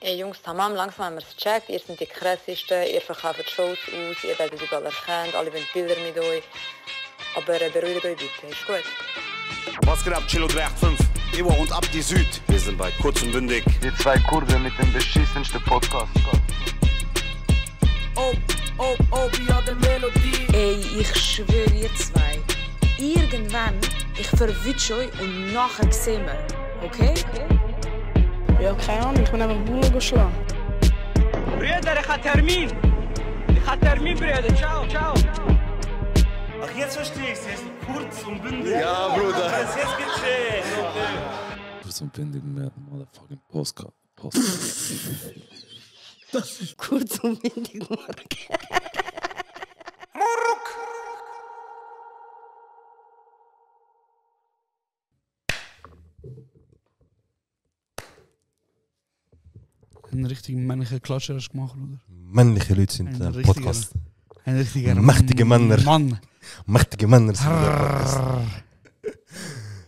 Ey Jungs, tamam, langsam haben wir es gecheckt. Ihr seid die krassesten, ihr verkauft Shows aus, ihr werdet überall erkannt, alle wollen Bilder mit euch. Aber beruhigt euch bitte, ist gut. Was geht ab, Chilo 385? Ewa und Abdi Süd. Wir sind bei Kurz und Bündig. Die zwei Kurven mit dem beschissensten Podcast. wie hat der Melodie. Ey, ich schwöre ihr zwei. Irgendwann, ich verwünsche euch und nachher sehen wir. Okay? Ja, keine Ahnung, ich bin einfach Bullen geschlagen. Brüder, ich habe Termin. Brüder. Ciao. Ach, jetzt verstehe ich es. Jetzt kurz und bündig. Ja, Bruder. Jetzt gecheckt. Kurz und bündig mit motherfucking Postcard. Kurz und windig, Mark. Einen richtigen männlichen Klatscher hast du gemacht, Bruder. Männliche Leute sind Ein im richtiger- Podcast. Ein richtiger Mächtige Männer. Mann. Mächtige Männer sind im Podcast.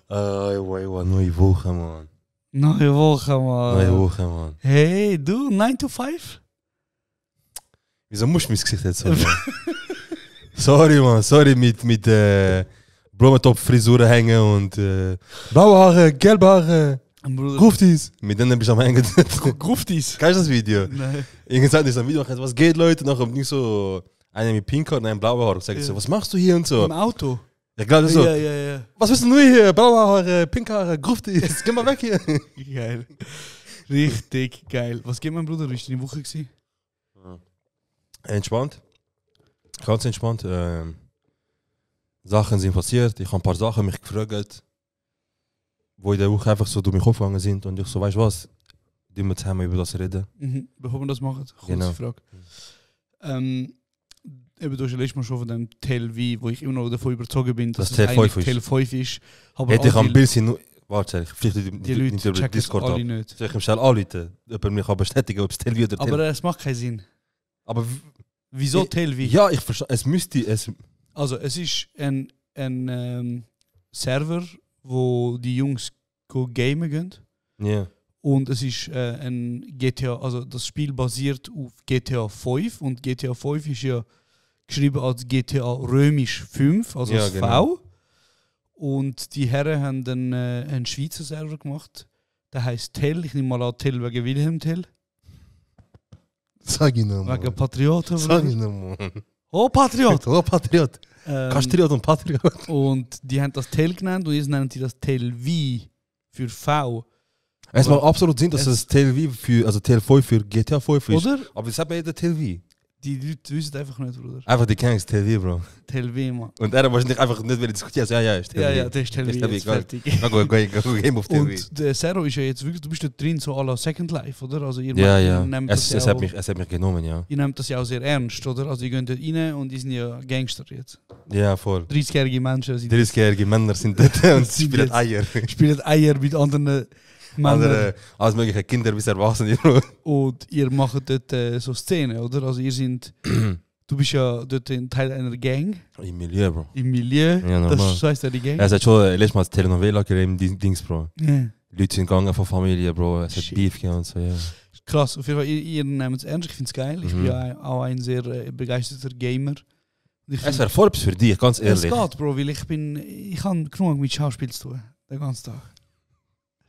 Neue Woche, man. Neue Woche, Mann. Neue Woche, man. Hey, du, 9 to 5? Wieso musst du mein Gesicht jetzt so machen? Sorry, man. Sorry mit Blumentopf-Frisuren hängen und blaue Haare, gelbe Haare. Bruder. Gruftis. Mit denen bist du am Hängen. Gruftis? Kennst du das Video? Nein. Irgendwann ist ein Video, was geht, Leute? Nachher nicht so einer mit pink Haar und einem blauen Haar. Sagt so, was machst du hier und so? Im Auto? Ja, klar, das ist so. Ja. Was willst du hier? Blaue Haare, pink Haare, Gruftis. Geh mal weg hier. Geil. Richtig geil. Was geht mein Bruder? Wie war deine Woche gewesen? Entspannt. Ganz entspannt. Sachen sind passiert. Ich habe ein paar Sachen mich gefragt, wo in der Woche einfach so durch mich aufgegangen sind. Und ich so, weißt du was? Die wir zusammen über das reden. Bevor wir das machen, kurze Genau. Frage. Eben, du hast ja letztes Mal schon von dem TLV, wo ich immer noch davon überzeugt bin, dass Das es TL5 eigentlich ist. TLV ist. Aber Hätte ich all ein die- bisschen. Warte, vielleicht die nicht Leute über checken es Discord alle ab. nicht. Soll ich ihm schnell anrufen, ob er mich kann bestätigen, ob es Telvi oder Aber Telvi. es macht keinen Sinn. Aber Wieso TLV? ja, ich verstehe. Es müsste. Also es ist ein Server, wo die Jungs gamen gehen. Ja. Und es ist ein GTA, also das Spiel basiert auf GTA 5 und GTA 5 ist ja geschrieben als GTA Römisch 5, also Ja, das genau. V. Und die Herren haben dann einen Schweizer Server gemacht, der heißt Tell. Ich nehme mal an Tell wegen Wilhelm Tell. Sag ich noch mal. Wegen Patrioten. Sag ich noch mal. Oh, Patriot! Oh, Patriot. Kastriot und Patriot. Und die haben das Tell genannt und jetzt nennen die das Tell V für V. Es macht absolut Sinn, dass es TLV für, also TL5 für GTA 5 ist. Oder? Aber es hat bei jeder TLV. Die Leute wissen einfach nicht, Bruder. Einfach die Gangs TLV, Bro. Tell V, Mann. Und er wahrscheinlich einfach nicht wieder diskutieren. Ja, ist TLV. Ja, das ist Tell V, jetzt fertig. Go Game of TLV. Und der Zero ist ja jetzt wirklich, du bist da drin so à la Second Life, oder? Also ihr Ja. nehmt das Es ja hat auch, mich genommen, ja. ihr nehmt das ja auch sehr ernst, oder? Also ihr geht dort rein und die sind ja Gangster jetzt. Ja, voll. 30-jährige Menschen sind 30-jährige Männer sind dort und Sind spielen jetzt- Eier. spielen Eier mit anderen Männern. Andere, alles mögliche Kinder bis Erwachsene, Bro. Und ihr macht dort so Szenen, oder? Also ihr sind, du bist ja dort ein Teil einer Gang Im Milieu, Bro. im Milieu. Ja, normal. Das heisst ja die Gang. Es hat schon letztes Mal Telenovela gegeben, Dings, Bro. Ja. Leute sind gegangen von Familie, Bro. Es hat Shit. Beef gegeben und so, ja. Krass, auf jeden Fall, ihr nehmt es ernst, ich finde es geil. Ich bin Mhm. ja auch ein sehr begeisterter Gamer. Und ich Es find- wäre Forbes für dich, ganz Es ehrlich. geht, Bro, weil ich habe genug mit Schauspiel zu tun, den ganzen Tag.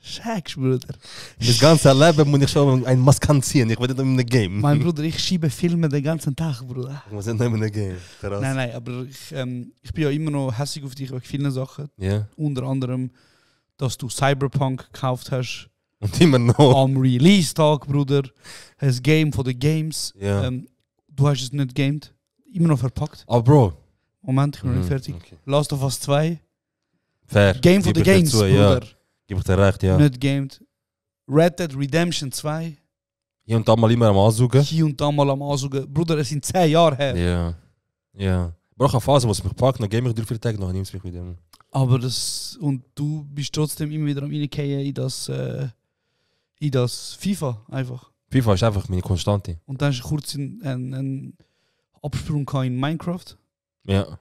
Schägst, Bruder. Das ganze Leben muss ich schon ein Maskant ziehen. Ich will nicht in einem Game. Mein Bruder, ich schiebe Filme den ganzen Tag, Bruder. Ich muss nicht in einem Game. Krass. Nein, aber ich bin ja immer noch hässlich auf dich wegen vielen Sachen. Ja. Unter anderem, dass du Cyberpunk gekauft hast Und immer noch. am Release-Tag, Bruder. Das Game von den Games. Ja. Du hast es nicht gamed. Immer noch verpackt. Aber Bro. Moment, ich bin noch nicht fertig. Okay. Last of Us 2. Fair. Game von Gib den ich Games, dazu, Bruder. Ja. Gib ich dir recht, ja. Nicht gamed. Red Dead Redemption 2. Hier und da mal immer am Ansuchen. Hier und da mal am Ansuchen. Bruder, es sind 10 Jahre her. Ja. Ja. Bro, ich habe Phase, wo es mich packt, dann game ich 3-4 Tage, dann nimmst du mich wieder. Aber das. Und du bist trotzdem immer wieder am Reingehen in das FIFA einfach. FIFA ist einfach meine Konstante. Und dann hast du kurz einen Absprung gehabt in Minecraft. Ja.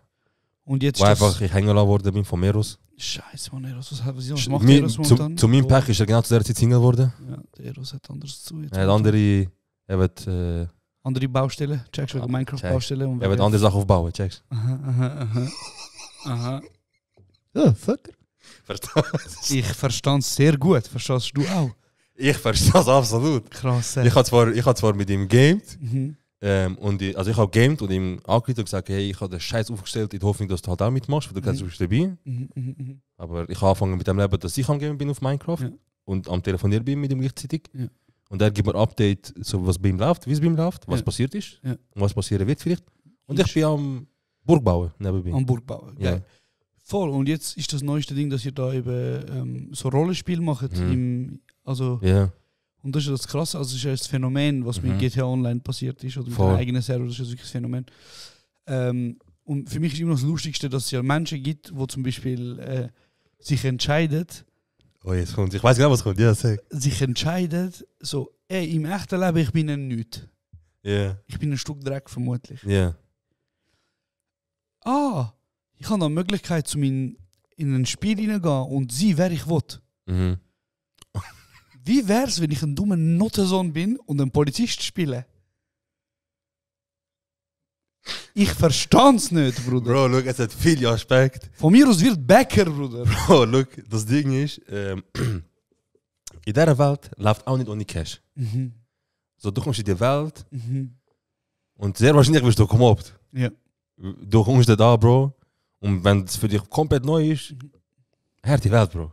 Und jetzt Wo ist das, einfach ich hängen lassen worden bin von Meros. Scheiße, Mann, Eros, was macht Eros momentan? Zu meinem Pech ist er genau zu der Zeit Single geworden. Ja, der Eros hat anders zu. Er hat andere... andere Baustellen, checkst du, wegen Minecraft-Baustellen. Er wird andere Sachen aufbauen, checkst du? Aha. Ja, fucker. Verstehst Ich verstand es sehr gut, verstehst du auch? Ich verstehe es absolut. Krass. Ich habe zwar mit ihm gamed, Mhm. ich habe gamed und ihm angerufen und gesagt, hey, ich habe den Scheiß aufgestellt in der Hoffnung, dass du halt auch mitmachst, weil du kannst dabei. Aber ich habe angefangen mit dem Leben, dass ich am Game bin auf Minecraft und am Telefonieren bin mit ihm gleichzeitig. Ja. Und er gibt mir Update, so was bei ihm läuft, wie es bei ihm läuft, was passiert ist und was passieren wird vielleicht. Und ich bin am Burg bauen nebenbei. Am Burg bauen, ja. Voll, und jetzt ist das neueste Ding, dass ihr da eben so Rollenspiel macht. Und das ist das Krasse, also das ist ja das Phänomen, was mit GTA Online passiert ist, oder mit einem eigenen Server, das ist wirklich das Phänomen. Und für mich ist immer noch das Lustigste, dass es ja Menschen gibt, die zum Beispiel sich entscheiden. Oh, jetzt kommt, ich weiß genau, was kommt, ja, sag. Sich entscheiden, so, im echten Leben, ich bin ein Nichts. Yeah. Ich bin ein Stück Dreck, vermutlich. Ja. Yeah. Ich habe noch die Möglichkeit, in ein Spiel hineingehen und sein, wer ich will. Mhm. Wie wär's, wenn ich ein dummer Nottensohn bin und ein Polizist spiele? Ich versteh's nicht, Bruder. Bro, look, es hat viele Aspekte. Von mir aus wird Bäcker, Bruder. Bro, look, das Ding ist, in dieser Welt läuft auch nicht ohne Cash. Mhm. So, du kommst in die Welt und sehr wahrscheinlich wirst du gemobbt. Ja. Du kommst da, Bro, und wenn es für dich komplett neu ist, hört die Welt, Bro.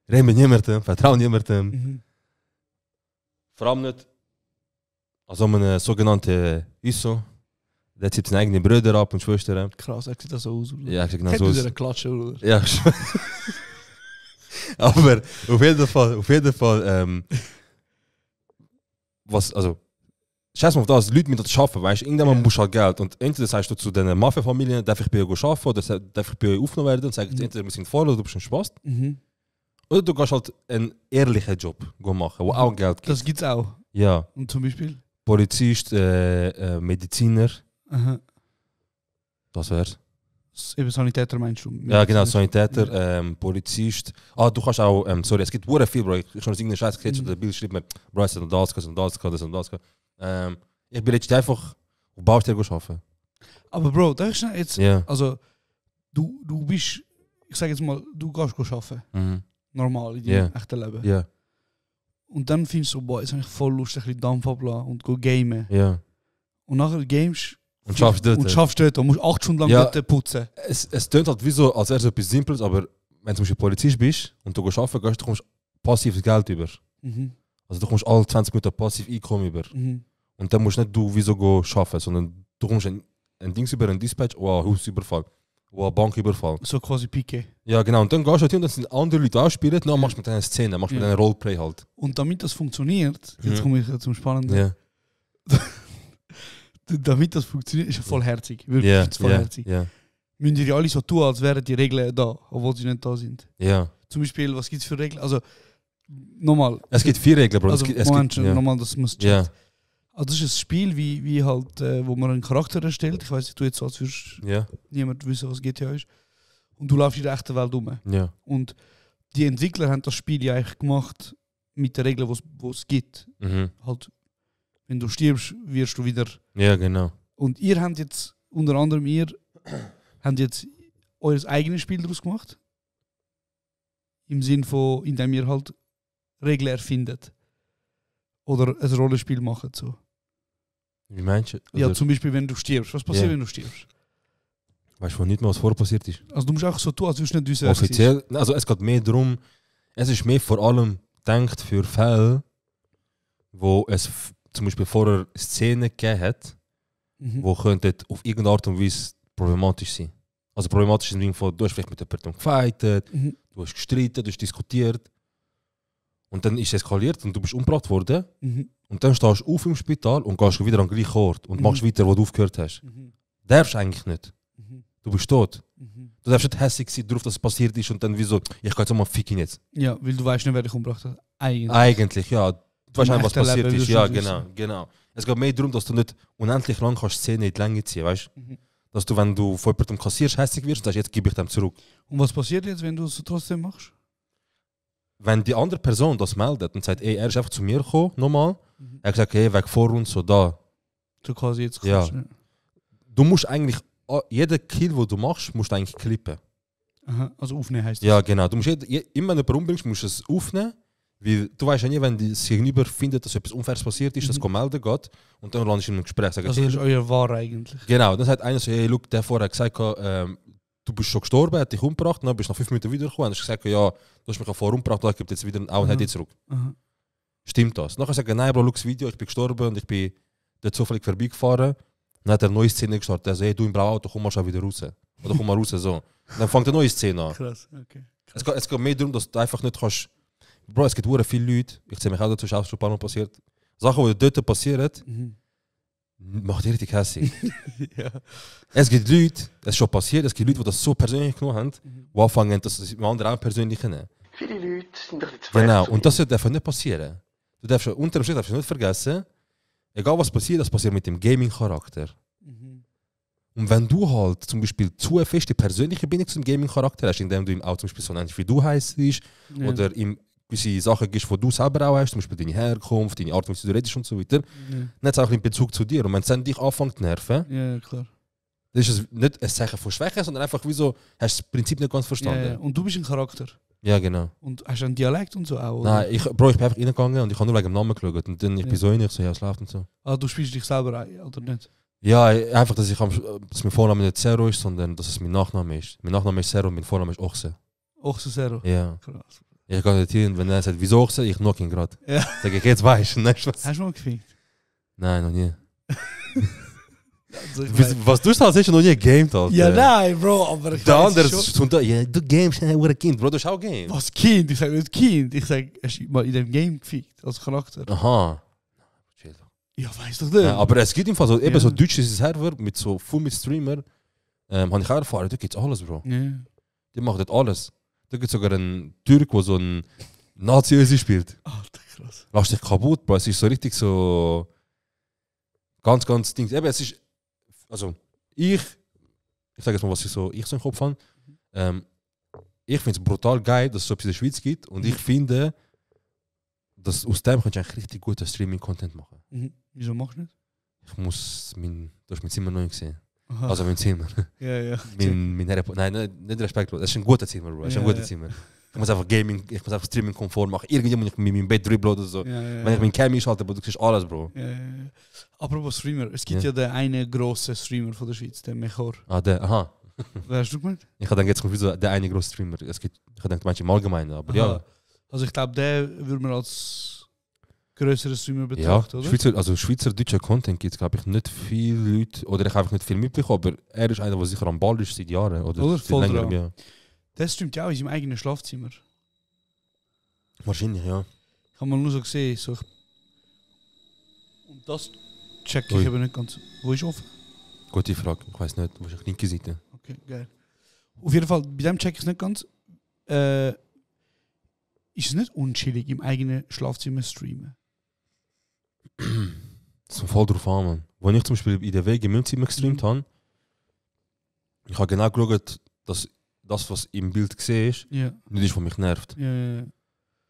Red mit niemandem, vertrau niemandem. Vor allem nicht also eine sogenannte ISO. Der zieht seine eigenen Brüder ab und Schwestern. Krass, er sieht das so aus. Oder? Ja, sieht genau so aus. Klatsche, oder? Ja, aber auf jeden Fall, scheiß mal auf das, Leute mit das arbeiten, weißt du, irgendwann musst du halt Geld. Und entweder sagst du zu den Mafia-Familien, darf ich bei euch arbeiten oder darf ich bei euch aufgenommen werden und sagst, entweder wir sind voll oder du bist ein Spaß. Oder du kannst halt einen ehrlichen Job machen, wo auch Geld gibt. Das gibt's auch. Ja. Und zum Beispiel? Polizist, Mediziner. Aha. Das wär's. Eben Sanitäter meinst du? Ja, genau, Sanitäter, Polizist. Du kannst auch, sorry, es gibt sehr viel, Bro. Ich habe irgendeinen Scheiß gekriegt und der Bild schreibt mir, Bro, es hat das und das. Ich bin jetzt einfach auf Baustelle arbeiten. Aber Bro, da ist jetzt, also, du bist, ich sage jetzt mal, du gehst arbeiten. Normal, in deinem echten Leben. Ja. Und dann findest du, boah, jetzt habe ich voll Lust, ein bisschen Dampf ablassen und go gamen. Ja. Und nachher gamest und schaffst dort. Und musst 8 Stunden lang dort putzen. Es tönt halt wie so, als wäre es etwas Simples, aber wenn du zum Beispiel Polizist bist und du gehst arbeiten gehst, du kommst passives Geld über. Also du kommst alle 20 Minuten passiv Einkommen über. Und dann musst nicht du wieso go arbeiten, sondern du kommst ein Dings über, ein Dispatch, ein Hausüberfall, ein Banküberfall. So quasi Piqué. Ja genau, und dann gehst du hin, dann sind andere Leute ausspielen, dann machst du mit einer Szene, machst du mit einer Roleplay halt. Und damit das funktioniert, jetzt komme ich zum Spannenden. Ja. Damit das funktioniert, ist voll herzig. Wirklich voll herzig. Müssen die alle so tun, als wären die Regeln da, obwohl sie nicht da sind. Ja. Zum Beispiel, was gibt es für Regeln? Also, nochmal. Es gibt 4 Regeln, Bro. Also, nochmal, das muss checken. Also, das ist ein Spiel, wie halt, wo man einen Charakter erstellt. Ich weiß nicht, du jetzt so, als würdest niemand wissen, was GTA ist. Und du läufst in der echten Welt rum. Ja. Und die Entwickler haben das Spiel ja eigentlich gemacht mit den Regeln, die es gibt. Halt, wenn du stirbst, wirst du wieder. Ja, genau. Und ihr habt jetzt, unter anderem habt jetzt euer eigenes Spiel daraus gemacht. Im Sinn von, indem ihr halt Regeln erfindet. Oder ein Rollenspiel macht. So. Wie meinst du? Ja, zum Beispiel, wenn du stirbst. Was passiert, wenn du stirbst? Weißt du nicht mehr, was vorher passiert ist? Also du musst auch so tun, als würdest du nicht wissen, offiziell, also es geht mehr darum, es ist mehr vor allem gedacht für Fälle, wo es zum Beispiel vorher Szenen gegeben hat, wo könnten auf irgendeine Art und Weise problematisch sein. Also problematisch im Sinne von, du hast vielleicht mit der Person gefightet, du hast gestritten, du hast diskutiert und dann ist es eskaliert und du bist umgebracht worden und dann stehst du auf im Spital und gehst wieder an den gleichen Ort und machst weiter, wo du aufgehört hast. Darfst eigentlich nicht. Du bist tot. Du darfst nicht hässlich sein darauf, dass es passiert ist und dann wieso, ich kann jetzt auch mal ficken jetzt. Ja, weil du weißt nicht, wer dich umgebracht hat. Eigentlich, ja. Du weißt nicht, was passiert ist. Ja, genau. Es geht mehr darum, dass du nicht unendlich lang kannst Szenen in die Länge ziehen, weißt du? Dass du, wenn du von jemandem kassierst, hässlich wirst, sagst jetzt gebe ich dem zurück. Und was passiert jetzt, wenn du es trotzdem machst? Wenn die andere Person das meldet und sagt, ey, er ist einfach zu mir gekommen, nochmal, er hat gesagt, hey, weg vor uns, so da. So quasi jetzt Ja. kannst, ne? Du musst eigentlich, jeden Kill, den du machst, musst du eigentlich klippen. Aha, also aufnehmen heisst das. Ja, genau. Du musst immer, wenn du jemanden umbringst, musst du es aufnehmen. Weil du weißt ja nie, wenn das Gegenüber findet, dass etwas Unfaires passiert ist, dass es melden geht und dann landest du in einem Gespräch. Sagen, Also das ist euer Wahr eigentlich. genau, dann sagt einer so, hey, look, der vorher gesagt, du bist schon gestorben, hat dich umgebracht, und dann bist du nach 5 Minuten wiedergekommen und hast gesagt, ja, du hast mich vorher umgebracht, ich gebe jetzt wieder auch und hätte zurück. Aha. Stimmt das? Nachher sagt er, nein, Bro, schau das Video, ich bin gestorben und ich bin dort zufällig vorbeigefahren. Dann hat er eine neue Szene gestartet, er sagt, hey, du im blauen Auto, komm mal schon wieder raus. Oder komm mal raus, so. Und dann fängt eine neue Szene an. Krass, okay. Es geht mehr darum, dass du einfach nicht kannst. Bro, es gibt sehr viele Leute, ich sehe mich auch dazu, ist auch schon ein paar Mal passiert. Sachen, die dort passieren, macht richtig hässlich. Ja. Es gibt Leute, es ist schon passiert, es gibt Leute, die das so persönlich genommen haben, die anfangen, dass sie dem anderen auch persönlich nehmen. Viele Leute sind doch nicht zu Genau, und das darf nicht passieren. Du darfst unter dem Strich darfst du nicht vergessen, egal was passiert, das passiert mit dem Gaming-Charakter. Und wenn du halt zum Beispiel zu eine feste persönliche Bindung zum Gaming-Charakter hast, indem du ihm auch zum Beispiel so nennst, wie du heisst, oder ihm gewisse Sachen gibst, die du selber auch hast, zum Beispiel deine Herkunft, deine Art, wie du redest und so weiter, dann hat es auch einen Bezug zu dir. Und wenn es dann dich anfängt zu nerven, Ja, klar. dann ist es nicht ein Zeichen von Schwäche, sondern einfach wie so, hast du das Prinzip nicht ganz verstanden. Ja. Und du bist ein Charakter. Ja, genau. Und hast du einen Dialekt und so auch? Oder? Nein, ich bin einfach reingegangen und ich habe nur wegen dem Namen geschaut. Und dann ich bin so rein, ich so, ja, es läuft und so. Ah, du spielst dich selber ein, oder nicht? Ja, einfach, dass mein Vorname nicht Zero ist, sondern dass es mein Nachname ist. Mein Nachname ist Zero und mein Vorname ist Ochse. Ochse Zero? Ja. Krass. Ich gehe nicht hin, wenn er sagt, wieso Ochse, ich knock ihn gerade. Ja. Sag ich, jetzt weißt du, ne? Hast du mal gefickt? Nein, noch nie. Also, Was tust du, als hast du noch nie gegamed, Alter? ja, nein, Bro, aber ich Der weiss andere schon. ist schon da, ja, du gamest, ein Kind, Bro, du hast auch Game. Was Kind? Ich sag nicht Kind. Ich sag, hast du mal in dem Game gefickt, als Charakter? Aha. Ja, weiss doch nicht. Ja, aber es gibt im Fall so, eben Ja. so deutsche Server mit so full mit Streamer, habe ich auch erfahren, da gibt's alles, Bro. Ja. Die machen dort alles. Da gibt es sogar einen Türk, der so ein Nazi-Ösi spielt. Alter, krass. Lass dich kaputt, Bro. Es ist so richtig so. Ganz, ganz Ding. Eben, es ist. Also, ich sage jetzt mal, was ich so im Kopf habe. Ich finde es brutal geil, dass es so etwas in der Schweiz gibt. Und ich finde, dass aus dem kannst du eigentlich richtig guten Streaming-Content machen. Wieso machst du nicht? Du hast mein Zimmer noch nicht gesehen. Aha. Also mein Zimmer. Ja, ja. Mein Nein, nicht respektlos. Es ist ein guter Zimmer, Bro. Es ist ein Ja, guter ja. Zimmer. Ich muss einfach Gaming, ich muss einfach Streaming-Komfort machen. Irgendwie muss ich mit meinem Bett dribbeln oder so. Ja, ja, Wenn ich meinen Cam einschalte, du siehst alles, Bro. Ja, ja, ja. Apropos Streamer, es gibt ja den einen grossen Streamer von der Schweiz, den Mechor. Ah, aha. Wer hast du gemeint? Ich habe dann jetzt wieso der eine große Streamer. Ich habe gedacht, manche im Allgemeinen, aber Aha. ja. Also ich glaube, der würde man als größeren Streamer Ja, betrachten, oder? Schweizerdeutscher Content gibt es, glaube ich, nicht viele Leute, oder ich habe einfach nicht viel mitbekommen, aber er ist einer, der sicher am Ball ist seit Jahren. Oder seit Voll längerem, dran. ja. Der streamt ja auch in seinem eigenen Schlafzimmer. Wahrscheinlich, ja. Ich habe mal nur so gesehen. So. Und das check ich Ui. eben nicht ganz. Wo ist offen? Gute Frage, ich weiß nicht, wo ist die linke Seite? Okay, geil. Auf jeden Fall, bei dem check ich es nicht ganz. Ist es nicht unchillig im eigenen Schlafzimmer streamen? Das kommt voll drauf an, man. Als ich zum Beispiel in der WG in meinem Zimmer gestreamt habe, ich habe genau geschaut, dass das, was im Bild gesehen ist, Ja. nicht ist, was mich nervt. Ja, ja, ja.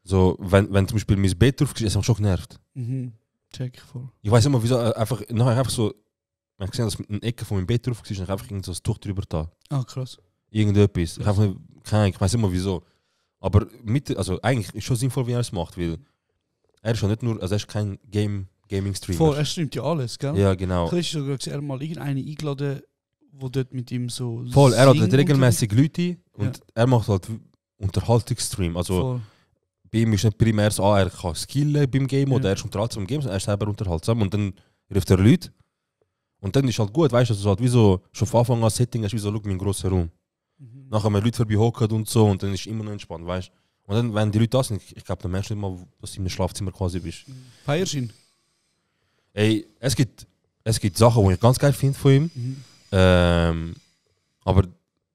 So, wenn zum Beispiel mein Bett drauf ist, ist es mich schon genervt. Mhm. Check ich voll. Ich weiß immer, wieso nachher einfach so, wenn ich gesehen habe, dass eine Ecke von meinem Bett drauf ist, dann einfach irgend so ein Tuch drüber da. Ah, krass. Irgendetwas. Ich weiß immer wieso. Aber also eigentlich ist es schon sinnvoll, wie er es macht, weil er ist schon nicht nur, also er ist kein Gaming-Streamer. Voll, er streamt ja alles, gell? Ja, genau. Ich habe sogar gesehen, er hat mal irgendeinen eingeladen, der dort mit ihm so. Voll, er hat singt halt regelmäßig Leute und Ja. er macht halt Unterhaltungsstream. Also Voll. bei ihm ist nicht primär so, er kann skillen beim Game oder er ist unterhaltsam im Game, sondern er ist selber unterhaltsam und dann ruft er Leute. Und dann ist halt gut, weißt du, also halt wie so, schon von Anfang an Setting hast, wie so, schau, mein grosser Raum. Nachher haben wir Leute vorbei hocken und so und dann ist immer noch entspannt, weißt du. Und dann, wenn die Leute da sind, ich glaube, dann merkst du nicht mal, dass du in einem Schlafzimmer quasi bist. Feierst du ihn? Ey, es gibt Sachen, die ich ganz geil finde von ihm. Aber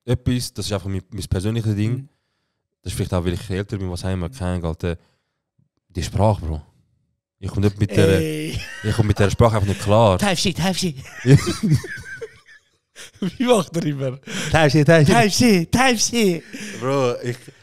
etwas, das ist einfach mein persönliches Ding. Das ist vielleicht auch, weil ich älter bin, was haben wir keinen, Alter. Die Sprache, Bro. Ich komme nicht mit der, ich komme mit der Sprache einfach nicht klar. Type shit. Wie macht er immer? Type-C. Bro,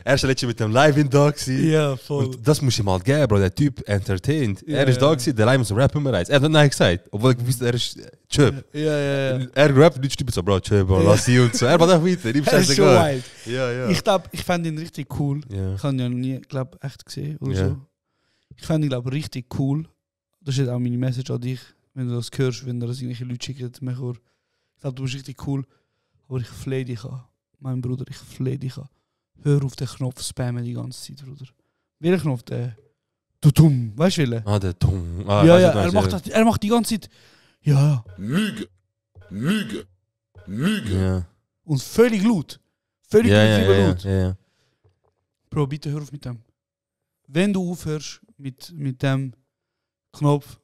er war letztens mit dem Live in da gewesen. Ja, voll. Und das muss ich mal geben, Bro. Der Typ entertained. Ja, er ist da gewesen, der Live muss rappen immer eins. Er hat nein gesagt, obwohl ich wusste, er ist Chöp. Ja. Er rappt, die Typen so, Bro, Chöp, Bro, lass sie und so. Er war auch weiter, ihm Er ist schon wild. Ja. Ich glaube, ich fand ihn richtig cool. Ja. Ich habe ihn ja noch nie, glaube echt gesehen oder Ja. so. Ich fand ihn, glaube richtig cool. Das ist jetzt auch meine Message an dich, wenn du das hörst, wenn dir das irgendwelche Leute schicken. Ich glaube, du bist richtig cool. Aber ich flehe dich an. Mein Bruder, ich flehe dich an. Hör auf den Knopf spammen die ganze Zeit, Bruder. Welcher Knopf? Der Tutum. Weißt du welchen? Ah, der Tum. Ja, er macht die ganze Zeit. Ja. Lüge. Ja. Und völlig laut. Völlig laut. Ja. Bro, bitte hör auf mit dem. Wenn du aufhörst mit dem Knopf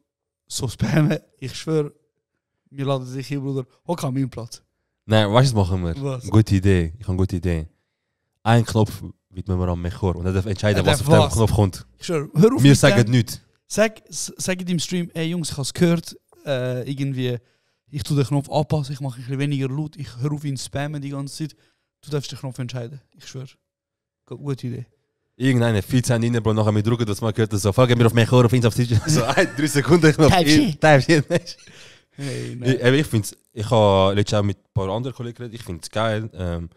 so spammen, ich schwöre, wir laden sich hier, Bruder, hock an meinen Platz. Nein, weißt du, was machen wir? Was? Gute Idee. Ich habe eine gute Idee. Ein Knopf widmen wir am Mechor und er darf entscheiden, was auf dem Knopf kommt. Ich schwöre, hör auf Wir mit sagen dem. nichts. Sag in deinem Stream, ey Jungs, ich habe es gehört, irgendwie, ich tue den Knopf anpassen, ich mache ein bisschen weniger laut, ich höre auf ihn spammen die ganze Zeit. Du darfst den Knopf entscheiden. Ich schwöre. Gute Idee. Irgendeine 14 rein, Bro, nachher mit drucken, dass man gehört, so, folgen wir auf Mechor, auf Insta, auf Twitch. So, 3 Sekunden Knopf. Type-C. Hey, nein. Ich finde es, ich habe letztens auch mit ein paar anderen Kollegen geredet, ich finde es geil,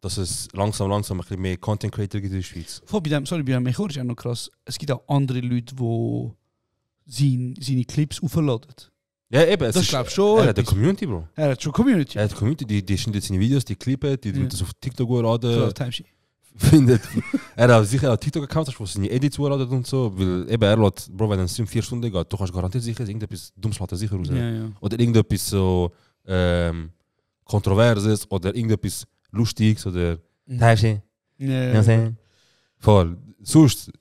dass es langsam ein bisschen mehr Content Creator gibt in der Schweiz. Bei dem Mechor ist auch noch krass. Es gibt auch andere Leute, die seine Clips aufladen. Ja, eben. Das glaube ich schon. Er hat eine Community, Bro. Er hat schon Community. Er hat eine Community, die schneidet seine Videos, die klippen, die tut das auf TikTok hochladen. Klar, Type-C. Er hat sicher einen TikTok-Account, wo seine Edits hochladen und so, weil eben er lädt, Bro, wenn ein Stream 4 Stunden geht, du kannst garantiert sicher irgendetwas Dummes lädt er sicher raus. Ja. Oder irgendetwas so Kontroverses oder irgendetwas Lustiges oder Type-C. Ja. Voll. Sonst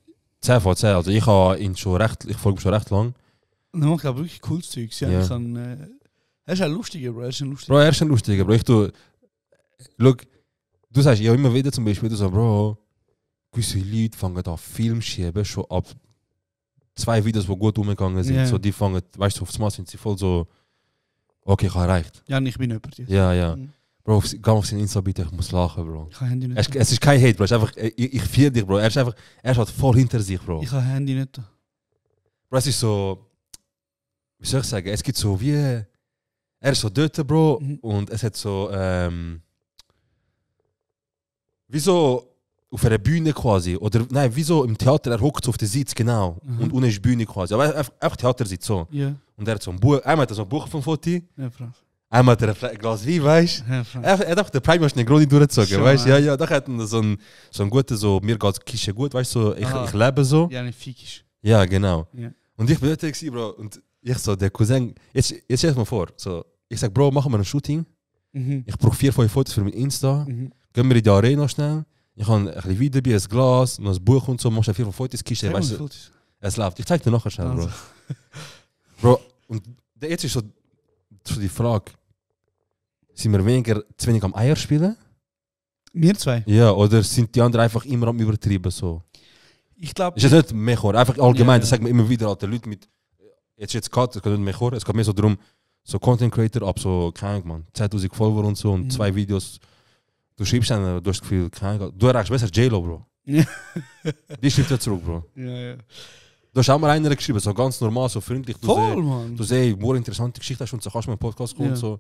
10 von 10. Also ich folge ihm schon recht lang. Und er macht, glaube ich, wirklich cooles Zeugs. Ja. Er ist ein lustiger, Bro. Bro, er ist ein lustiger, Bro. Look, du sagst ja immer wieder zum Beispiel, du sagst, Bro, gewisse Leute fangen an Film schieben, schon ab 2 Videos, die gut umgegangen sind. Yeah. So, die fangen, weißt du, aufs Mal sind sie voll so, okay, ich habe erreicht. Ja, ich bin jemand jetzt. Ja. Bro, geh auf sein Insta bitte, ich muss lachen, Bro. Ich habe Handy nicht. Es ist kein Hate, Bro. Es ist einfach, ich fühle dich, Bro. Er ist voll hinter sich, Bro. Ich habe Handy nicht. Bro, es ist so, wie soll ich sagen, es gibt so wie, er ist so dort, Bro, und es hat so, wie so auf einer Bühne quasi, oder nein, wie so im Theater, er hockt so auf den Sitz, genau, und unten ist die Bühne quasi, aber einfach Theatersitz so. Ja. Und er hat so ein Buch, einmal hat er so ein Buch vom Foto, Ja, Frank. einmal hat er ein Glas Wein, weißt du? Ja, Frank. Er hat einfach den Prime schnell gerade durchgezogen, Schon, weißt du? ja. Ja, da hat er so ein guter, so, mir geht's Kische gut, weißt du, so, Aha. ich lebe so. Ja, nicht fikisch. Ja, genau. Ja. Und ich bin dort gewesen, Bro, und ich so, der Cousin, jetzt stell dir mal vor, so, ich sag, Bro, machen wir ein Shooting, ich brauche 4-5 Fotos für mein Insta, gehen wir in die Arena schnell, ich habe ein bisschen Wein dabei, ein Glas, noch ein Buch und so, machst du 4-5 Fotos, Kiste, weißt du, es läuft. Ich zeig dir nachher schnell, Bro. Also. Bro, und jetzt ist so die Frage, sind wir zu wenig am Eier spielen? Wir zwei? Ja, oder sind die anderen einfach immer am Übertrieben so? Ich glaube... Ist das nicht Mechor? Einfach allgemein, Ja. das sagt man immer wieder, Alter, Leute mit... Jetzt geht nicht Mechor, es geht mehr so darum, so Content Creator ab so, keine Ahnung, man, 10.000 Follower und so und 2 Videos. Du schreibst dann, du hast das Gefühl, keine Ahnung, du erreichst besser J-Lo, Bro. Ja. Die schreibt ja zurück, Bro. Ja. Du hast auch mal einer geschrieben, so ganz normal, so freundlich. Voll, Mann. Du siehst, wo interessante Geschichte hast und so kannst du mal einen Podcast kommen und so.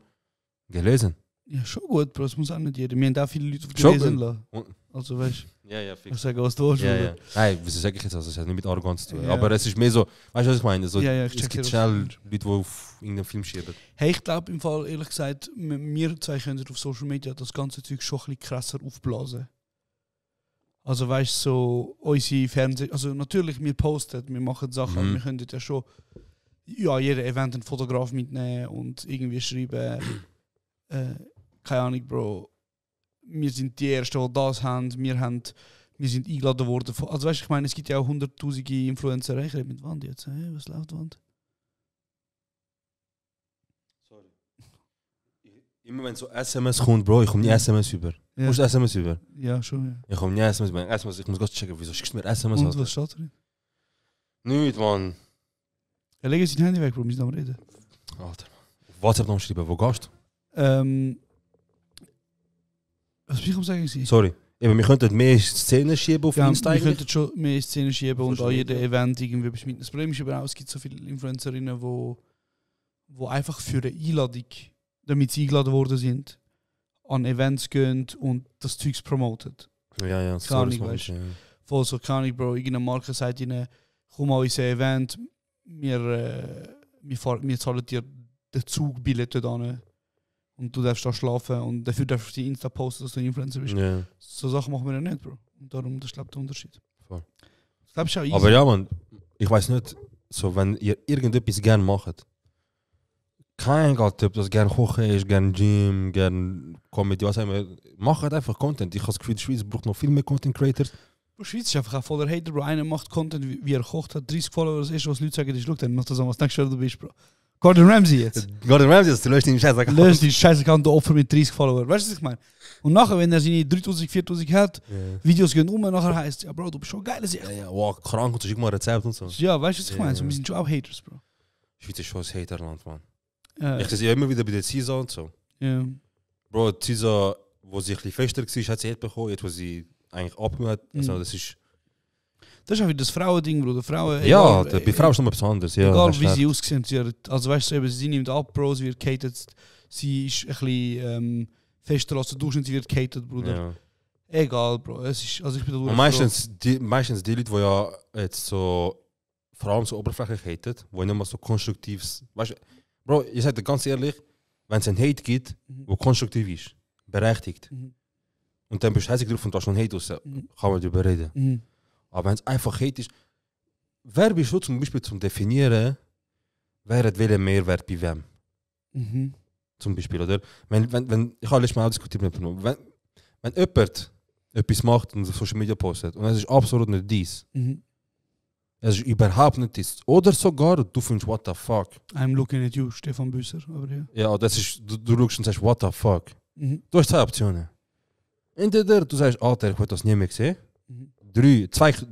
Gelesen. Ja, schon gut, Bro, das muss auch nicht jeder. Wir haben auch viele Leute auf die Schon lesen gut. lassen. Also weißt du, Ja, fix. ich sage, was du hast. Ja. Nein, wieso sage ich jetzt also? Es hat nicht mit Arroganz zu tun. Ja. Aber es ist mehr so, weißt du, was ich meine? So, Ja, ich es check gibt dir, schnell was Leute, die auf irgendeinen Film schieben. Hey, ich glaube im Fall, ehrlich gesagt, wir zwei können auf Social Media das ganze Zeug schon ein bisschen krasser aufblasen. Also weißt du, so unsere Fernseh... Also natürlich, wir posten, wir machen Sachen, aber wir können dort ja schon jeder Event einen Fotograf mitnehmen und irgendwie schreiben, keine Ahnung, Bro, wir sind die Ersten, die das haben, wir sind eingeladen worden. Also weißt du, ich meine, es gibt ja auch 100'000 Influencer. Ich rede mit Wand jetzt. Hey, was läuft Wand? Sorry. Immer wenn so SMS kommt, Bro, ich komme nie SMS über. Ja. Kommst du SMS über? Ja, schon, ja. Ich komme nie SMS über. Ich muss ganz checken, wieso schickst du mir SMS? Und was steht drin? Nicht, Mann. Ja, leg sein Handy weg, Bro, wir müssen am Reden. Alter. WhatsApp noch schreiben, wo gehst du? Was will ich sagen? Sorry. Eben, wir könnten mehr Szenen schieben auf Insta. Wir könnten schon mehr Szenen schieben und an jedem Event irgendwie etwas mit. Das Problem ist aber auch, es gibt so viele Influencerinnen, die einfach für eine Einladung, damit sie eingeladen worden sind, an Events gehen und das Zeugs promoten. Ja, Keine Ahnung, weißt du. Voll so, keine Ahnung, Bro. Irgendeine Marke sagt ihnen, komm an unser Event, wir zahlen dir den Zugbillett dort an. Und du darfst da schlafen und dafür darfst du die Insta posten, dass du ein Influencer bist. Ja. So Sachen machen wir ja nicht, Bro. Und darum, das ist, glaube ich, der Unterschied. Voll. Das glaube ich auch easy. Aber ja, man, ich weiß nicht, so, wenn ihr irgendetwas gerne macht, kein Typ, das gerne kochen ist, gerne Gym, gerne Comedy, was auch immer, macht einfach Content. Ich habe das Gefühl, die Schweiz braucht noch viel mehr Content Creators. Die Schweiz ist einfach auch voller Hater, Bro. Einer macht Content, wie er kocht, hat 30 Follower, das erste, was Leute sagen, ist, schau, dann macht das an, was denkst du, du bist, Bro. Gordon Ramsay jetzt. Gordon Ramsay, du löst den Scheiß-Account. Löst den Scheiß-Account, der Opfer mit 30 Follower. Weißt du, was ich meine? Und nachher, wenn er seine 3000, 4000 hat, Videos gehen nachher heisst, ja, Bro, du bist schon geil. Ja, wow, krank und so, schick mal ein Rezept und so. Ja, weißt du, was ich meine? So, wir sind schon auch Haters, Bro. Schweiz ist schon ein Haterland, man. Ja. Ich sehe ja immer wieder bei der Cisa und so. Ja. Bro, Cisa, wo sie ein bisschen fester war, hat sie Hate bekommen, jetzt wo sie eigentlich abgehört. Also, das ist auch wieder das Frauending, Bro. Frauen, ja, bei Frauen ist noch etwas anderes. Ja, egal wie sie aussehen. Also weißt du, sie nimmt ab, Bro, sie wird catered. Sie ist ein bisschen fester als der Durchschnitt, sie wird catered, Bruder. Ja. Egal, Bro. Es ist, also ich bin und meistens die Leute, die ja jetzt so vor allem so oberflächlich haten, wo nicht mal so konstruktives. Weißt du, Bro, ich sage dir ganz ehrlich, wenn es einen Hate gibt, wo konstruktiv ist, berechtigt, und dann bist du heißig drauf und da schon Hate raus, kann man darüber reden. Aber wenn es einfach Hate ist, wer bist du zum Beispiel zum Definieren, wer hat welchen Mehrwert bei wem? Zum Beispiel, oder? Wenn, ich habe letztes Mal auch diskutiert mit jemandem, wenn jemand etwas macht und auf Social Media postet und es ist absolut nicht dies, es ist überhaupt nicht dies, oder sogar du findest, what the fuck. I'm looking at you, Stefan Büsser. Aber ja. Ja, das ist, du schaust und sagst, what the fuck. Du hast zwei Optionen. Entweder du sagst, Alter, ich habe das nie mehr gesehen.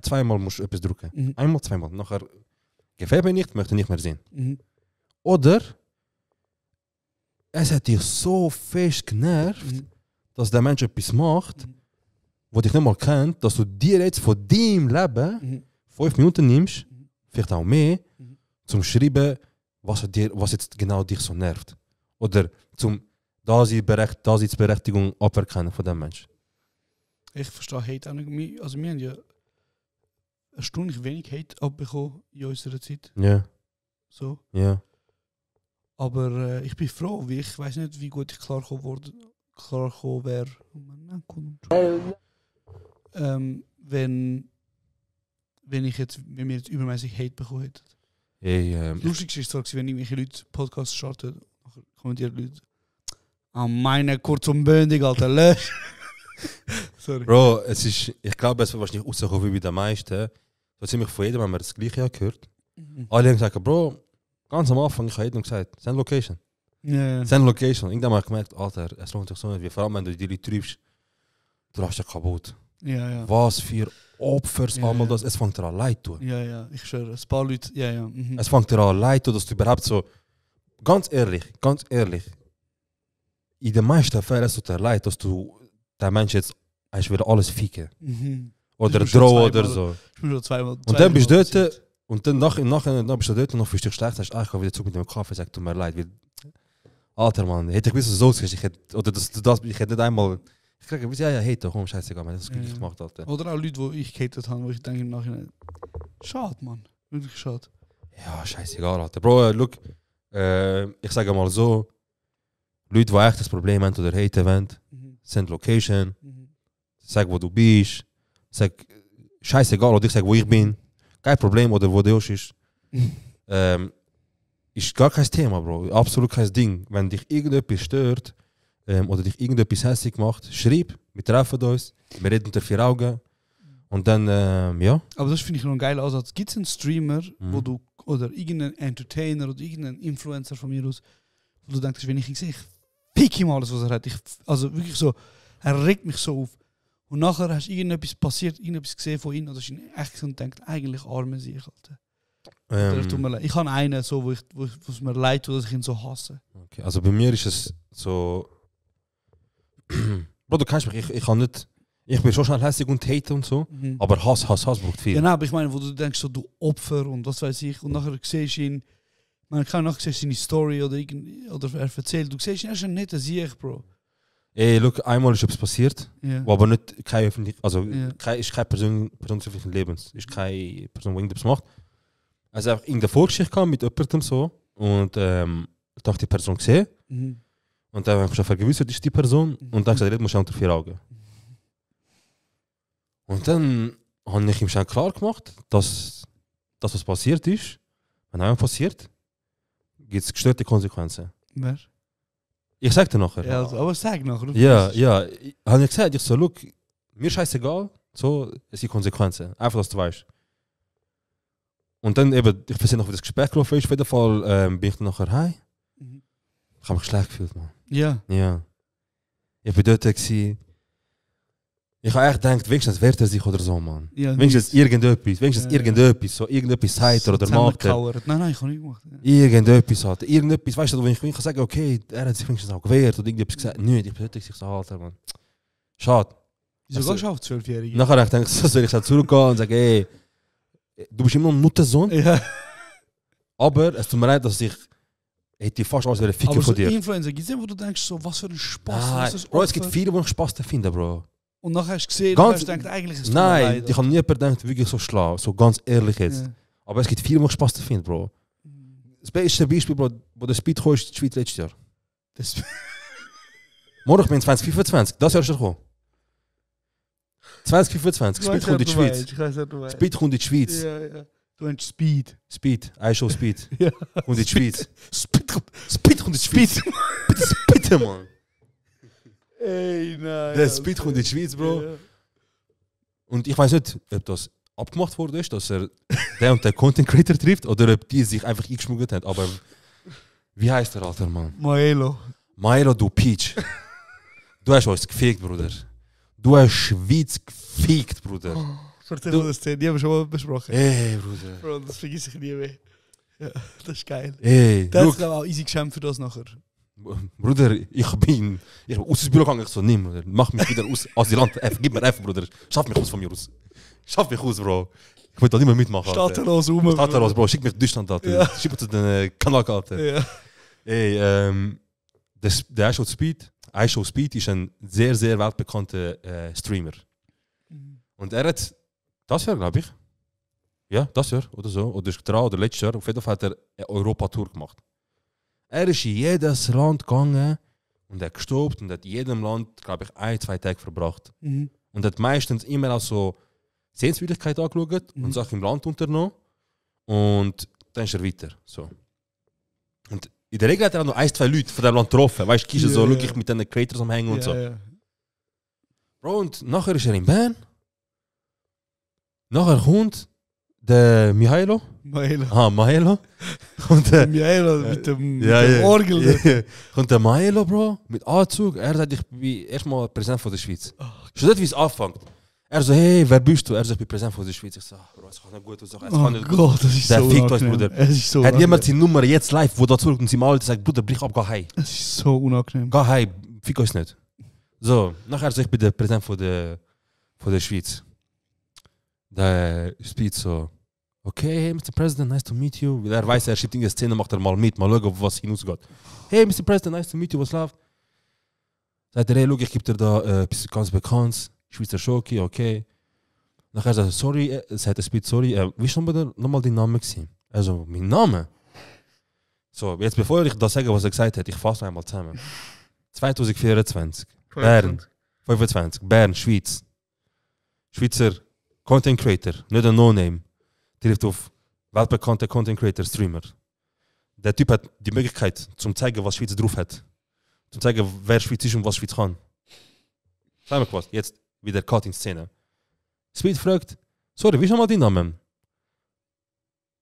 Zweimal musst du etwas drücken. Einmal, zweimal. Nachher gefällt mir nicht, möchte nicht mehr sehen. Oder es hat dich so fest genervt, dass der Mensch etwas macht, was dich nicht mal kennt, dass du dir jetzt von deinem Leben 5 Minuten nimmst, vielleicht auch mehr, zum Schreiben, was jetzt genau dich so nervt. Oder zum Daseinsberechtigung aberkennen von dem Mensch. Ich verstehe Hate auch nicht. Also wir haben ja erstaunlich wenig Hate abbekommen in unserer Zeit. Ja. So. Ja. Aber ich bin froh, weil ich weiß nicht, wie gut ich klargekommen wäre. Wenn wir jetzt übermäßig Hate bekommen hätten. Hey, Lustig ist es, wenn irgendwelche Leute Podcasts starten, kommentieren Leute. Meine kurz und bündig, Alter, lösch. Sorry. Bro, ich glaube, es wird wahrscheinlich rauskommen wie bei den meisten. So ziemlich von jedem haben wir das Gleiche gehört. Alle haben gesagt, Bro, ganz am Anfang, ich habe jedem gesagt, send Location. Yeah. Send Location. Irgendwann habe ich gemerkt, Alter, es lohnt sich so nicht. Vor allem, wenn du die Leute treibst, du lässt dich kaputt. Ja, ja. Was für Opfer einmal das. Es fängt dir an leid zu. Ja, ja, ich schwöre, ein paar Leute, ja, ja. Es fängt dir an leid zu, dass du überhaupt so, ganz ehrlich, in den meisten Fällen es tut dir leid, dass du der Mensch jetzt wieder alles ficken. Oder drohen oder so. Ich bin schon zweimal. Und dann bist du dort, und dann nachher bist du dort und noch fühlst du dich schlecht, sagst, ich gehe wieder zurück mit dem Kaffee, sag, tut mir leid. Alter Mann, hätte ich gewusst, dass es so ist, ich hätte nicht einmal, ich kriege, ja, hey, doch, komm, scheißegal, man, das ist glücklich gemacht, Alter. Oder auch Leute, die ich gehatet habe, wo ich denke im Nachhinein, schade, Mann, wirklich schade. Ja, scheißegal, Alter. Bro, look, ich sage mal so, Leute, die echt das Problem haben oder haten wollen, send Location, sag, wo du bist, sag, scheißegal, oder ich sag, wo ich bin, kein Problem, oder wo du ist. Ist gar kein Thema, Bro. Absolut kein Ding. Wenn dich irgendetwas stört oder dich irgendetwas hässlich macht, schreib, wir treffen uns, wir reden unter 4 Augen und dann, ja. Aber das finde ich noch ein geiler Ansatz. Gibt es einen Streamer, wo du, oder irgendeinen Entertainer oder irgendeinen Influencer von mir aus, wo du denkst, wenn ich ihn sehe, ich pick ihm alles, was er hat. Also wirklich so, er regt mich so auf. Und nachher hast du irgendetwas passiert, irgendetwas gesehen von ihm, oder hast du ihn echt und denkt, eigentlich arme sich, Alter. Tut mir leid. Ich habe einen, so, wo es mir leid tut, dass ich ihn so hasse. Okay, also bei mir ist es so... Bro, du kennst mich, ich kann nicht... Ich bin schon schnell hässlich und hate und so, aber Hass braucht viel. Genau, aber ich meine, wo du denkst, so, du Opfer und was weiß ich, und nachher siehst du ihn, man kann nachher siehst seine Story oder er erzählt, du siehst ihn, er ist ein netter Sieg, Bro. Ey, look, einmal ist etwas passiert, Ja. wo aber nicht kein öffentlich, also Ja. ist keine Person des öffentlichen Lebens, ist keine Person, die irgendetwas macht. Also einfach in der Vorgeschichte kam mit jemandem so und ich habe die Person gesehen und dann habe ich schon vergewissert, ist die Person und dann gesagt, muss ich unter 4 Augen. Und dann habe ich ihm schon klar gemacht, dass das, was passiert ist, wenn einmal passiert, gibt es gestörte Konsequenzen. Wer? Ich sag dir nachher. Ja, also, aber sag nachher. Ja. Habe ich gesagt, ich so, look, mir scheißegal, so, es gibt Konsequenzen. Einfach, dass du weißt. Und dann eben, ich weiß nicht noch, wie das Gespräch gelaufen ist, auf jeden Fall bin ich dann nachher heim. Ich habe mich schlecht gefühlt, man. Ja. Ja. Ich bin dort gewesen. Ich habe echt gedacht, wenigstens wehrt er sich oder so, man. Ja, wenigstens irgendetwas, so irgendetwas sagt er oder macht er. Nein, ich habe nicht gemacht. Ja. Irgendetwas hat er. Irgendetwas, weißt du, wenn ich kann sagen, okay, er hat sich wenigstens auch gewehrt oder irgendetwas gesagt. Nein, ich bin dort so, Alter, man. Schade. Wieso gehst du auf 12-Jährige? Nachher habe ich gedacht, soll ich zurückgehen und sagen, ey, du bist immer noch ein Muttersohn. Ja. Aber es tut mir leid, dass ich hätte fast alles ficken aber von so dir. Influencer, gibt es wo du denkst, so, was für ein Spaß. Nein, Bro, es gibt viele, die ich Spaß finden, Bro. Und nachher hast du gesehen, Ganz, und hast gedacht, eigentlich ist es nein, ich habe nie gedacht, wirklich so schlau, so ganz ehrlich jetzt. Ja. Aber es gibt viele, die ich Spaß finden, Bro. Das beste Beispiel, Bro, wo der Speed kam, ist die Schweiz letztes Jahr. Morgen, ich bin 2025, das Jahr ist er gekommen. 2025, Speed kommt in die Schweiz. Speed kommt in die Schweiz. Ja. Du hast Speed. Speed, iShow Speed. Ja. Kommt in die Schweiz. Speed kommt in die Schweiz. Bitte Speed, Mann. Ey, nein. Der Speed kommt in die Schweiz, Bro. Ja. Und ich weiß nicht, ob das abgemacht wurde, dass er der und der Content Creator trifft oder ob die sich einfach eingeschmuggelt haben. Aber wie heißt der, alter Mann? Maelo, du Peach. Du hast uns gefickt, Bruder. Du hast Schweiz gefickt, Bruder. Erzähl mal das Szene, die haben wir schon mal besprochen. Ey, Bruder. Bro, das vergesse ich nie mehr. Ja, das ist geil. Ey, das ist auch easy geschämt für das nachher. Bruder, ich bin aus dem Büro gegangen, ich so, nimm, Bruder, mach mich wieder aus Asylant, gib mir einfach, Bruder, schaff mich aus von mir aus. Schaff mich aus, Bro. Ich will da nicht mehr mitmachen. Staatenlos rum. Staatenlos, Bro, schick mich nach Deutschland, Alter. Ja. Schick mich zu den Kanalkarte. Ja. Ey, der iShow Speed ist ein sehr, sehr weltbekannter Streamer. Und er hat das Jahr, glaube ich, ja, das Jahr oder so, oder 3 oder letztes Jahr, auf jeden Fall hat er eine Europa-Tour gemacht. Er ist in jedes Land gegangen und hat gestopt und hat in jedem Land, glaube ich, 1-2 Tage verbracht. Und hat meistens immer auch so Sehenswürdigkeit angeschaut und Sachen im Land unternommen. Und dann ist er weiter. So. Und in der Regel hat er auch noch 1-2 Leute von diesem Land getroffen. Weißt du, so wirklich mit den Creators am Hängen und so. Ja. Bro, und nachher ist er in Bern. Nachher kommt der Mihailo. Mihailo. Und Mihailo mit dem Orgel. Ja. Kommt der Mihailo, Bro, mit Anzug. Er sagt, ich bin erstmal Präsident von der Schweiz. Schon nicht, wie es anfängt. Er so, hey, wer bist du? Er sagt, ich bin Präsident von der Schweiz. Ich sage, Bro, es kann nicht gut aussehen. Gott, das ist so unangenehm. Es ist so hat jemand seine Nummer jetzt live, wo da zurück und sie mal sagt, Bruder, brich ab, geh heim. Es ist so unangenehm. Geh heim, fick uns nicht. So, nachher so, ich bin der Präsident von der Schweiz. Der Speed so, okay, hey, Mr. President, nice to meet you. Weil er weiß, er schiebt in die Szene, macht er mal mit, mal schauen, was hinausgeht. Hey, Mr. President, nice to meet you, was läuft? Sagt er, hey, schau, ich gebe dir da etwas ganz Bekanntes. Schweizer Schoki, okay. Nachher sagt er, sorry, sagt der Speed, sorry, wie ist nochmal dein Name gewesen? Also, mein Name? So, jetzt bevor ich das sage, was er gesagt hat, ich fasse einmal zusammen. 2024, Bern, 25, Bern, Schweiz. Schweizer Content Creator, nicht ein No-Name. Trifft auf weltbekannte Content Creator, Streamer. Der Typ hat die Möglichkeit, zum zeigen, was Schweiz drauf hat. Zum zeigen, wer Schweiz ist und was Schweiz kann. Sag mal was, jetzt wieder Cut in Szene. Speed fragt, sorry, wie ist nochmal dein Name?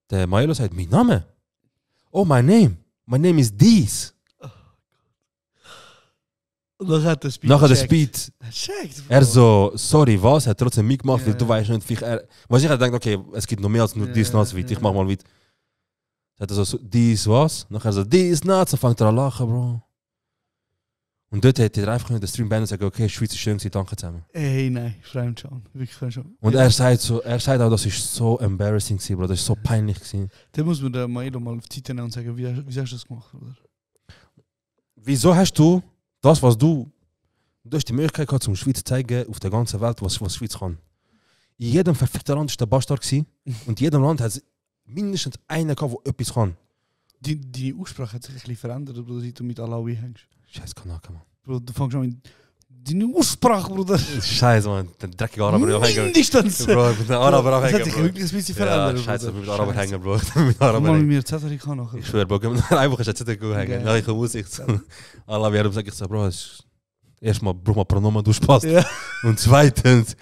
Der Milo sagt, mein Name? Oh, my name is Dies. Und dann hat der Speed nachher der Speed, er so, sorry, was? Er hat trotzdem mitgemacht, weil du weißt nicht, was ich gedacht, okay, es gibt noch mehr als nur dies, das, ich mach mal mit. Sagt er so, dies was? Nachher so, dies not, so fängt er an lachen, Bro. Und dort hätte er einfach den Stream beenden und sagen, okay, Schweiz ist schön, danke zusammen. Ey, nein, Fremdscham. Wirklich Fremdscham. Und er sagt auch, das ist so embarrassing gewesen, Bro, das ist so peinlich gewesen. Dann muss man da mal auf die Zeit nehmen und sagen, wie hast du das gemacht, Bruder? Wieso hast du das, was du hast die Möglichkeit gehabt, zum Schweiz zu zeigen, auf der ganzen Welt, was die Schweiz kann. In jedem verfickten Land war der Bastard gewesen, und in jedem Land hat es mindestens einen gehabt, der etwas kann. Die Aussprache hat sich ein bisschen verändert, Bruder, seit du mit Alawi hängst. Scheiß Kanake, Mann. Bro, du fängst an mit deine Aussprache, Bruder. Scheiße, Mann. Der dreckige Araber hängen. Mindestens. Bro, mit dem Araber Das hängen, hat sich Bro. wirklich ein bisschen verändert. Ja, scheiße, Bruder. mit dem Araber hängen, Bro. Mit dem Araber Mal mit hängen. mir ZRK nachher. Ich schwöre, Bro, einfach ist jetzt nicht gut hängen. Okay. Ja, ich muss ich so. Allah, wie er sagt, ich so, Bro, erstmal, Bro, mal Pronomen durchpasst. Ja. Und zweitens,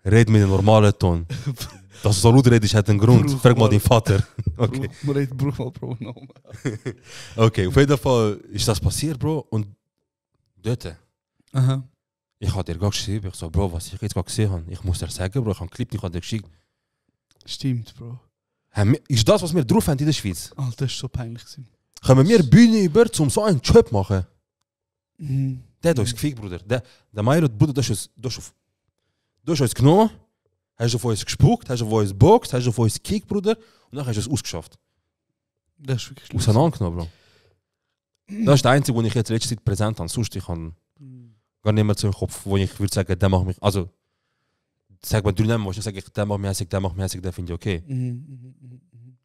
red mit einem normalen Ton. Dass du so laut redest, hat einen Grund. Bruch Frag mal mal. deinen Vater. Okay. Man redet Bruch mal Pronomen. Okay, auf jeden Fall ist das passiert, Bro. Und dort, Aha. ich habe dir gerade geschrieben, ich so, Bro, was ich jetzt gerade gesehen habe, ich muss dir sagen, Bro, ich habe einen Clip, ich habe dir geschickt. Stimmt, Bro. Ist das, was wir drauf haben in der Schweiz? Alter, das war so peinlich gewesen. Können wir Bühne über, um so einen Job machen? Mhm. Der hat uns gefickt, Bruder. Der Meirot, Bruder, du hast uns genommen, hast auf uns gespuckt, hast auf uns geboxt, hast auf uns gekickt, Bruder, und dann hast du es ausgeschafft. Das ist wirklich schlimm. Auseinandergenommen, Bro. Das ist der einzige, wo ich jetzt letzte Zeit präsent habe. Sonst ich habe gar nicht mehr zu im Kopf, wo ich würde sagen, der macht mich, also, sag mal, du Namen, wo ich sage, der macht mich hässig, der finde ich okay.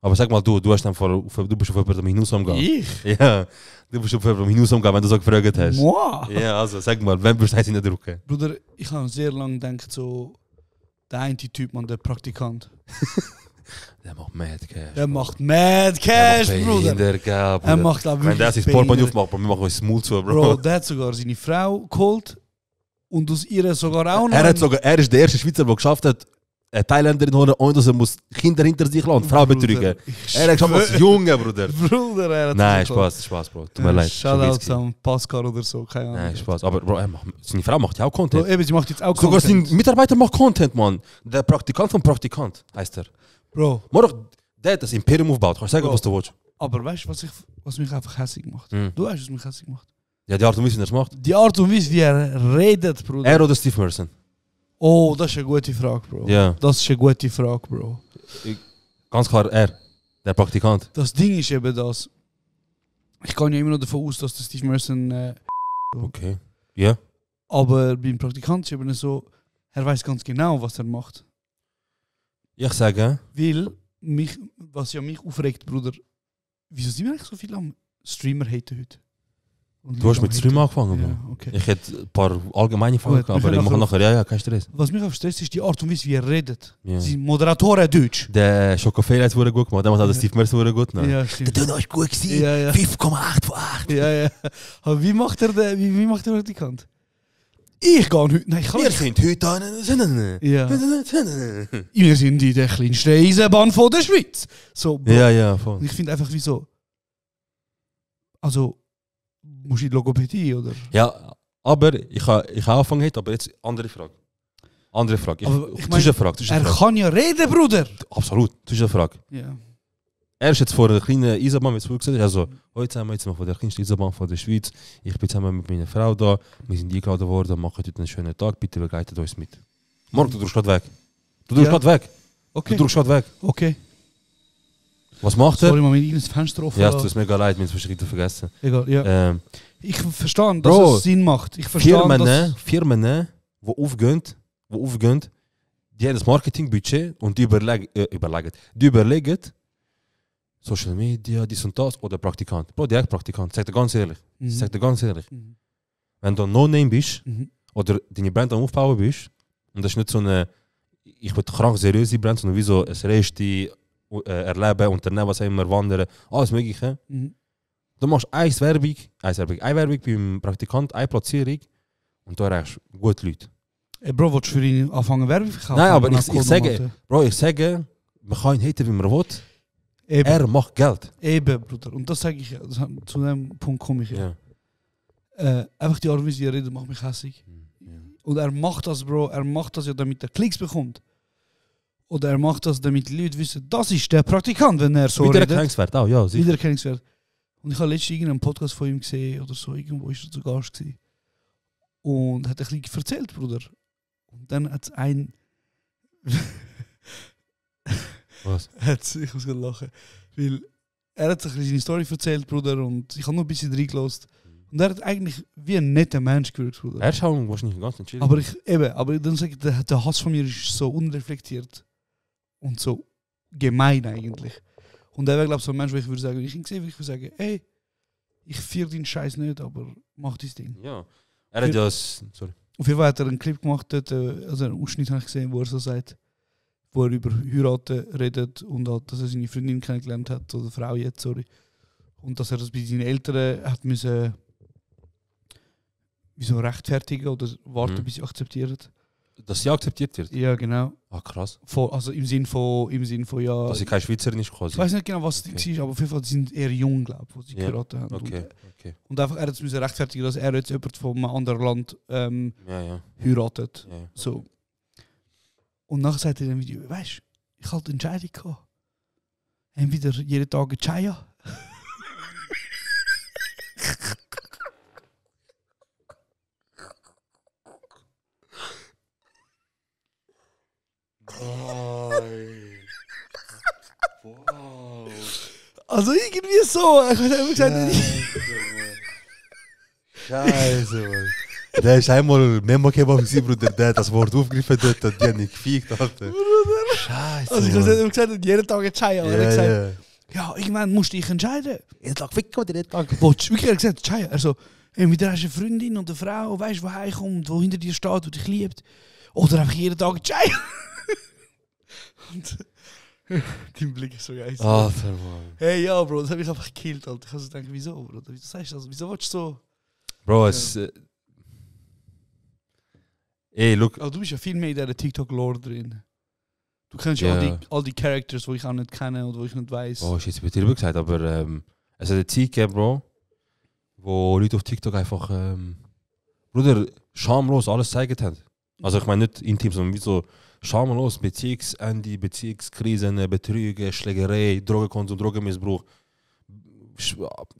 Aber sag mal, du hast dann du bist auf jemandem hinausgegangen. Ich? Ja, du bist auf jemandem hinausgegangen, wenn du so gefragt hast. Moi? Ja, also sag mal, wenn wirst du eins in der Drucke? Bruder, ich habe sehr lange gedacht, so, der eine Typ, man, der Praktikant. Der macht Mad Cash. Der macht Mad Cash, Bruder. Er macht da Wenn wirklich der sein Portemonnaie Behindert. aufmacht, wir machen uns Mund zu, Bro. Bro, der hat sogar seine Frau geholt und aus ihr sogar auch noch. Er ist der erste Schweizer, der geschafft hat, eine Thailänderin holen, ohne dass er muss Kinder hinter sich lassen und Frau betrügen. Er hat geschafft als Junge, Bruder. Bruder, er hat Nein, das geholt. Spaß, Bro. Tut mir leid. Shoutouts an Pascal oder so, keine Ahnung. Nein, Spaß. Aber Bro, seine Frau macht ja auch Bro, Content. eben, sie macht jetzt auch Sogar Content. sein Mitarbeiter macht Content, Mann. Der Praktikant vom Praktikant heißt er. Bro, Morgen, der hat das Imperium aufgebaut. Kannst du sagen, Bro. was du willst? aber weißt du, was mich einfach hässlich macht? Hm. Du weißt, was mich hässlich macht? Ja, die Art und Weise, wie er es macht. Die Art und Weise, wie er redet, Bruder. Er oder Steve Merson? Oh, das ist eine gute Frage, Bro. Ja. Das ist eine gute Frage, Bro. Ganz klar, er. Der Praktikant. Das Ding ist eben das. Ich gehe ja immer noch davon aus, dass der Steve Merson. Okay. Ja. Aber beim Praktikant ist eben so, er weiß ganz genau, was er macht. Ich sage, Weil, was ja mich aufregt, Bruder, wieso sind wir eigentlich so viel am Streamer haten heute? Und du hast am mit Stream haten? angefangen, Bro. Ja, okay. Ich hätte ein paar allgemeine Fragen Gut, gehabt, wir aber ich können mache nachher, ja, kein Stress. Was mich auf Stress ist die Art und Weise, wie er redet. Ja. Sie Moderatoren Deutsch. Der Schokofee hat es gut gemacht, der hat der Steve Merson gut gemacht. Ja, Der stimmt. Ton ist gut gewesen, Ja, ja. 5,8 von 8. Ja, ja. Aber wie macht er wie macht der Praktikant? Ich gehe heute. Nein, ich kann Wir nicht. sind heute an Ja. Wir sind in der kleinsten Eisenbahn von der Schweiz. So, Bro. Ja, voll. Und ich finde einfach, wieso? Also, muss ich in die Logopädie, oder? Ja, aber ich habe angefangen heute, aber jetzt andere Frage. Andere Frage. Aber ich meine, Zwischenfrage. Er kann ja reden, Bruder! Absolut, Zwischenfrage. Ja. Er ist jetzt vor einer kleinen Eisenbahn, wie es gesagt hat. Also, heute sind wir jetzt noch vor der kleinsten Eisenbahn von der Schweiz. Ich bin zusammen mit meiner Frau da. Wir sind eingeladen worden, machen heute einen schönen Tag. Bitte begleitet uns mit. Morgen, du drückst gerade weg. Du drückst Ja. gerade weg. Okay. Du drückst gerade weg. Okay. Was macht er? Sorry, mal mit ins Fenster offen. Ja, es tut mir mega leid, wir haben es wahrscheinlich vergessen. Egal, ja. Ich verstehe, dass Bro, es Sinn macht. Ich verstehe, Firmen, die aufgehen, die haben das Marketingbudget und die überlegen, Social Media, dies und das oder Praktikant. Bro, der Praktikant, sag dir ganz ehrlich. Mhm. Wenn du No-Name bist Mhm. oder deine Brand am Aufbauen bist, und das ist nicht so eine, ich will krank seriöse Brand, sondern wie so ein Resti, erleben, unternehmen, was auch immer, wandern, alles Mögliche. Mhm. Du machst eine Werbung beim Praktikant, eine Platzierung und da erreichst du gute Leute. Ey, Bro, willst du für ihn anfangen Werbung verkaufen? Nein, aber Nach ich Codemomente? sage, man kann ihn haten, wie man will. Eben, Er macht Geld. eben, Bruder. Und das sage ich ja. Zu dem Punkt komme ich ja. Ja. Einfach die Art und Weise, wie er redet, macht mich hässlich. Und er macht das, Bro. Er macht das ja, damit er Klicks bekommt. Oder er macht das, damit die Leute wissen, das ist der Praktikant, wenn er so redet. Wiedererkennungswert, auch, ja. Sicher. Wiedererkennungswert. Und ich habe letztens irgendeinen Podcast von ihm gesehen oder so, irgendwo ist er zu Gast gewesen. Und hat ein bisschen erzählt, Bruder. Und dann hat es ein... Was? Ich muss gerade lachen. Weil er hat sich seine Story erzählt, Bruder, und ich habe noch ein bisschen reingelassen. Und er hat eigentlich wie ein netter Mensch gewirkt, Bruder. Er ist auch wahrscheinlich ganz chillig. Aber dann sage ich, der Hass von mir ist so unreflektiert und so gemein eigentlich. Und er wäre, glaube ich, so ein Mensch, wo ich würde sagen, ich ihn sehe, würde ich sagen, ey, ich feiere deinen Scheiß nicht, aber mach dein Ding. Ja. Er hat ja... Sorry. Auf jeden Fall hat er einen Clip gemacht, dort, also einen Ausschnitt habe ich gesehen, wo er so sagt, wo er über Heiraten redet und halt, dass er seine Freundin kennengelernt hat, oder Frau jetzt, sorry. Und dass er das bei seinen Eltern hat müssen wieso rechtfertigen oder warten, bis sie akzeptiert. Dass sie akzeptiert wird? Ja, genau. Ah, krass. Also im Sinn von ja... Dass sie keine Schweizerin ist quasi. Ich weiß nicht genau, was es war, aber auf jeden Fall sind eher jung, glaube ich, die sie geheiratet haben. Okay. Und einfach, er hat es rechtfertigen, dass er jetzt jemand von einem anderen Land heiratet. Ja. So. Und nachher sagt er in dem Video, weißt du, ich hatte Entscheidung gehabt. Entweder jeden Tag ein Chaya. Wow. Also irgendwie so. Ich habe einfach gesagt, Scheiße, Mann. Der ist einmal Memo-Kebab gewesen, Bruder. Der hat das Wort aufgegriffen dort und die haben nicht gefickt, Alter. Bruder. Scheiße, Also ich habe gesagt, jeden Tag ein Chaya. Und er hat gesagt, ja, irgendwann musst du dich entscheiden. jeden Tag ficken oder jeden Tag? Wirklich, er hat gesagt, Chaya. Also, entweder hast du eine Freundin oder eine Frau, weißt du, die heimkommt, die hinter dir steht und dich liebt. Oder einfach jeden Tag ein Chaya. Und dein Blick ist so geil. Alter, Mann. Hey, ja, Bro, das habe ich einfach gekillt, Alter. Ich habe so gedacht, wieso, Bro? Wieso sagst du das? Wieso willst du so? Bro, es... Ey, look. Also, du bist ja viel mehr in dieser TikTok-Lore drin. Du kennst ja all die Characters, die ich auch nicht kenne und die ich nicht weiss. Oh, ich hätte es bei dir gesagt, aber es hat eine Zeit gegeben, Bro, wo Leute auf TikTok einfach, Bruder, schamlos alles gezeigt haben. Also ich meine nicht intim, sondern wie so schamlos Beziehungsende, Beziehungskrisen, Betrüge, Schlägerei, Drogenkonsum, Drogenmissbrauch,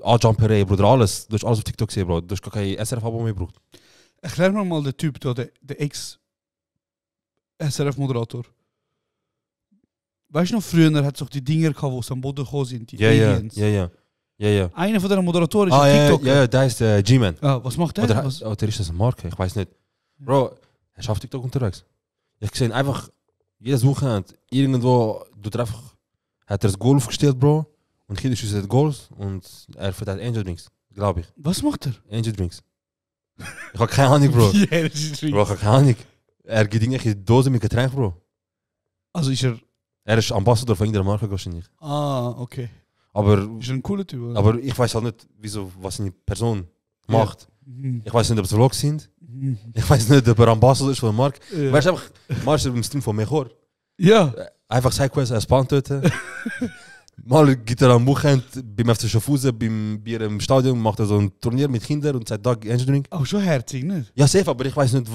Anjumperei, Bruder, alles. Du hast alles auf TikTok gesehen, Bro. Du hast gar kein SRF-Abo mehr gebraucht. Erklär mir mal den Typ, der Ex-SRF-Moderator. Weißt du noch, früher hat es doch die Dinger gehabt, die am Boden gekommen sind, die Aliens. Ja. Einer von diesen Moderatoren ist ein TikTok. Ja, der ist G-Man. Ah, was macht der? Oder der ist das eine Marke, ich weiß nicht. Bro, er ist auf TikTok unterwegs. Ich sehe einfach, jedes Wochenende, irgendwo, hat er das Goal aufgestellt, Bro. Und hier schießt Goals und er verteilt Angel Drinks, glaube ich. Was macht er? Angel Drinks. Ich habe keine Ahnung, Bro. Bro, ich habe keine Ahnung. Er gibt irgendwelche Dosen mit Getränk, Bro. Also ist er... Er ist Ambassador von irgendeiner Marke wahrscheinlich. Ah, okay. Aber... Ist er ein cooler Typ, oder? Aber ich weiß halt nicht, was seine Person macht. Ich weiß nicht, ob es Vlogs sind. Ich weiß nicht, ob er Ambassador ist von der Marke. Weißt du, einfach, machst du im Stream von Mechor. Ja. Einfach Sidequest, er Span töten. Mal geht er am Wochenende beim FC Schaffhausen, bei ihrem Stadion, macht er so ein Turnier mit Kindern und sagt, da Engineering. Auch schon herzig, nicht? Ja, safe, aber ich weiß nicht,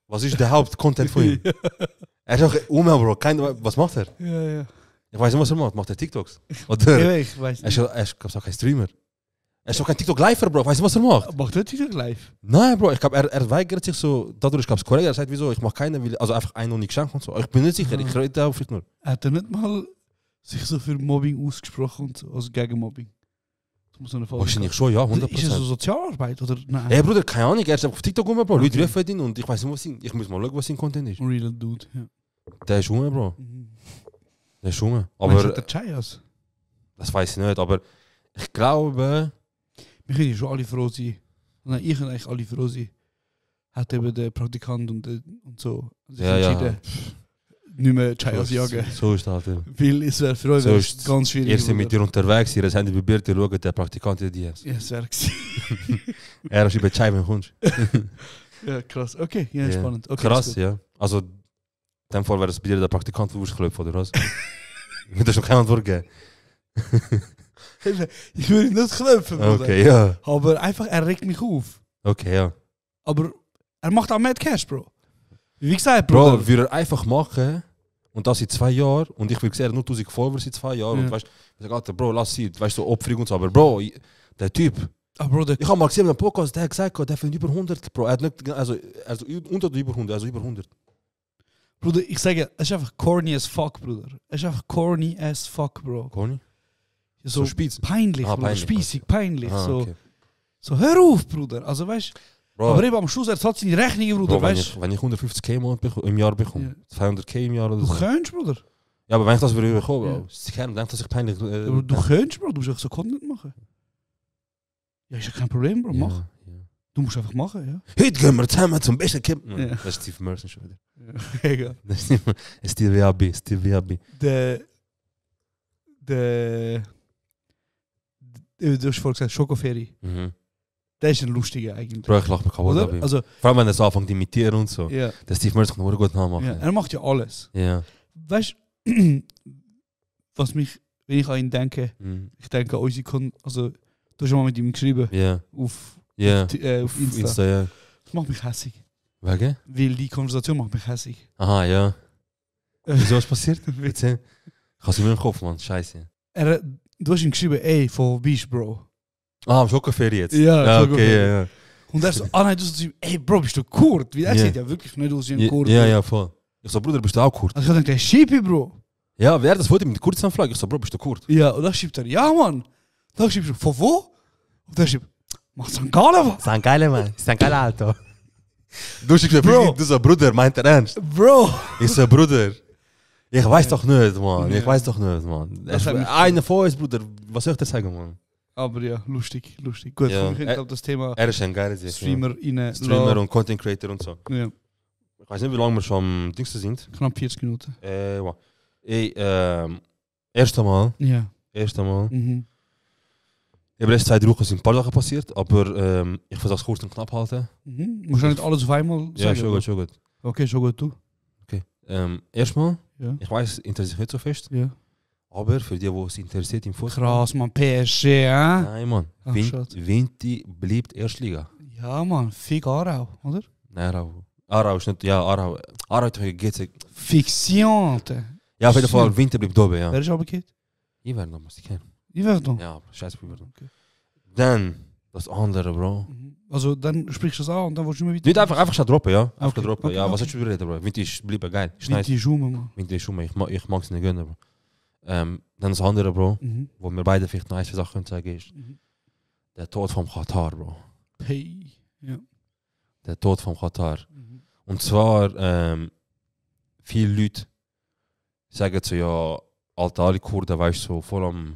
was ist der Hauptcontent von ihm. Er ist auch Bro. Was macht er? Ja. Ich weiß nicht, was er macht. Macht er TikToks? Oder? Ja, ich weiß nicht. Er ist auch kein Streamer. Er ist auch kein TikTok-Lifer, Bro. Weißt du, was er macht? Macht er TikTok live? Nein, Bro. Ich glaube, er weigert sich so. Dadurch gab es Kollegen, er sagt, wieso? Ich mache keinen, also einfach einen und nicht geschenkt und so. Ich bin nicht sicher. Ich rede da vielleicht nur. Hat er nicht mal sich so für Mobbing ausgesprochen und so, also gegen Mobbing? Das muss eine Frage wahrscheinlich schon, ja, 100%. Ist er so Sozialarbeit oder nein? Ey, Bruder, keine Ahnung. Er ist auf TikTok rum, Bro. Leute rufen ihn und ich weiß nicht, was ihn. Ich muss mal schauen, was sein Content ist. Real Dude, ja. Der ist rum, Bro. Der ist rum. Aber Aber der Chayas? Das weiß ich nicht, aber ich glaube... Wir können ja schon alle froh sein. Nein, ich kann eigentlich alle froh sein. Hat eben der Praktikant und so sich entschieden, nicht mehr Chayas jagen. So ist das. Weil es wäre für euch So ganz schwierig. Ihr seid mit dir unterwegs, ihr seid bei Birte, schaut der Praktikant in die DMs. Ja, es wäre gewesen. Er ist über Chai, wenn du kommst. Ja, krass. Okay, ja, spannend. Okay, krass, ja. Also, in dem Fall wäre das bei dir der Praktikant, der ausklopft, oder was? Du hast noch keine Antwort gegeben. Ich würde ihn nicht klopfen, Bruder. Okay, ja. Aber einfach, er regt mich auf. Okay, ja. Aber er macht auch Mad Cash, Bro. Wie gesagt, Bro. Bro, würde er einfach machen, Und das seit 2 Jahren. Und ich will sehen, nur 1000 Follower seit 2 Jahren. Ja. Und weißt du, ich sag, Alter, Bro, lass sie, weißt du, so Opferung und so. Aber Bro, der Typ, Bro, ich habe mal gesehen in einem Podcast, der hat gesagt, der findet über 100, Bro. Er hat nicht, also unter oder über 100, also über 100. Bruder, ich sage, es ist einfach corny as fuck, Bruder. Es ist einfach corny as fuck, Bro. Corny? So spitz. peinlich, Ah, Bruder. peinlich, Spießig, peinlich. Ah, so. okay. So, hör auf, Bruder. Also, weißt Bro, aber eben am Schluss, er zahlt seine Rechnungen, Bruder, Bro, weißt wenn ich 150k im Jahr bekomme, 200k im Jahr oder du so. kannst, Bruder. Ja, aber wenn ich das würde bekommen, Ja. Bro, ich denke, dass ich peinlich... Aber du kannst, Bro. Du musst einfach so Content machen. Ja, ist ja kein Problem, Bro. Mach. Ja. Du musst einfach machen, ja. Heute gehen wir zusammen zum besten Kippen. Ja. Das ist Steve Merson schon wieder. Ja, egal. Das ist Steve WAB, Steve WAB. Du hast vorhin gesagt, Schokoferie. Mhm. Der ist ein lustiger eigentlich. Bro, ich lach mich kaputt. Oder? Also, Vor allem, wenn er so anfängt zu imitieren und so. ja. Der Steve Merson kann nur gut nachmachen. Ja. Er macht ja alles. Ja. Weißt du, was mich, wenn ich an ihn denke, Mhm. ich denke an unsere also du hast schon mal mit ihm geschrieben Ja. auf Insta, ja. Das macht mich hässig. Wegen? Weil die Konversation macht mich hässig. Aha, ja. Wieso ist passiert? Erzähl. Ich hab's in meinem Kopf, Mann. Scheiße. Du hast ihm geschrieben, ey, von Beach, Bro. Ah, Schokoferie jetzt? Ja, okay, Schokoferie. ja. Und er so, nein, du sagst ihm, ey, Bro, bist du Kurd? Weil er Ja. sieht ja wirklich nicht aus wie ein Kurd. Ja, ja, voll. Ich so, Bruder, bist du auch Kurd? Also ich dachte, der ist Schipi, Bro. Ja, wer das wollte mit Kurdistanflagge? Ich so, Bro, bist du Kurd? Ja, und dann schreibt er, ja, Mann. Dann schreibt er, von wo? Und dann schreibt mach St. Gallen, was? St. Gallen, Mann. St. Gallen, Alter. Du schickst Bro. Du so, Bruder, meint er ernst? Bro. Ich so, Bruder, ich weiß doch nicht, Mann. Ja. Ich weiß doch nicht, Mann. Das hat mich- Einer von uns, Bruder, was soll ich dir sagen, Mann? Aber ja, lustig. Gut, Ja. wir können auf das Thema Er ist ein geiler Sieg. Streamer rein. Streamer und Content Creator und so. Ja, Ich weiß nicht, wie lange wir schon am Dings sind. knapp 40 Minuten. Wow. Ey, erst einmal. Ja. Ich habe erst 2 Wochen sind ein paar Sachen passiert, aber ich versuche es kurz und knapp halten. Musst du nicht alles auf einmal sagen? Ja, schon gut, schon gut. Okay, schon gut, du. Okay. Erstmal, Ja. ich weiß, interessiert sich nicht so fest, Ja. aber für die, die es interessiert im Fußball. Krass, man, PSG, hä? Nein, Mann. Ach, schade. Vinti bleibt Erstliga. Ja, man, Fick Aarau, oder? Nein, Aarau ist nicht, ja, Aarau hat GC. Fiktion, Alter. Ja, auf jeden Fall, Vinti bleibt oben, ja. Wer ist aber geht? Ich werde noch mal sicher. Ich weiß noch. Ja, aber scheiße, wir werden. Dann, das andere, Bro. Also, dann sprichst du das an und dann willst du immer wieder. Nicht einfach schon droppen, ja? Einfach Okay, droppen, okay, ja. okay. Was sollst du überreden, Bro? Vinti ist bleiben geil. Ist Wie nice. die Schumme, man. Vinti ist schon mal, ich mag es nicht gönnen, Bro. Dann das andere, Bro, wo wir beide vielleicht nice Sachen können sagen, ist der Tod vom Katar, Bro. Hey. Ja. Der Tod vom Katar. Und zwar, viele Leute sagen so, ja, alle Kurden, weißt du, so voll am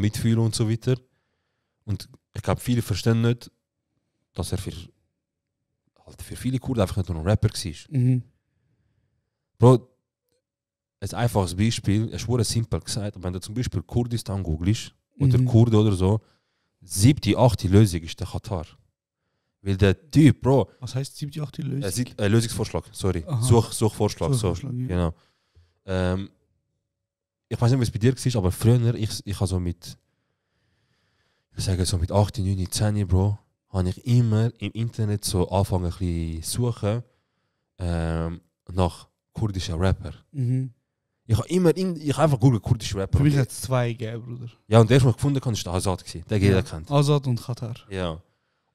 Mitfühlen und so weiter. Und ich glaube, viele verstehen nicht, dass er für viele Kurden einfach nicht nur ein Rapper war. Bro, ein einfaches Beispiel, es wurde simpel gesagt, wenn du zum Beispiel Kurdistan googelst, oder Kurde oder so, 7., 8. Lösung ist der Katar. Weil der Typ, Bro, Was heißt 7, 8 Lösung? Lösungsvorschlag, sorry. Aha. Suchvorschlag, so. Suchvorschlag, ja. Genau. Ich weiß nicht, wie es bei dir war, aber früher, ich habe so mit, ich sage so mit 8, 9, 10, Bro, habe ich immer im Internet so angefangen, ein bisschen suchen nach kurdischen Rapper. Ich habe einfach Google kurdische Rapper. Für mich hat es 2 gegeben, Bruder. Ja, und der erste, den ich gefunden habe, war der Azad, den jeder kennt. Azad und Katar. Ja.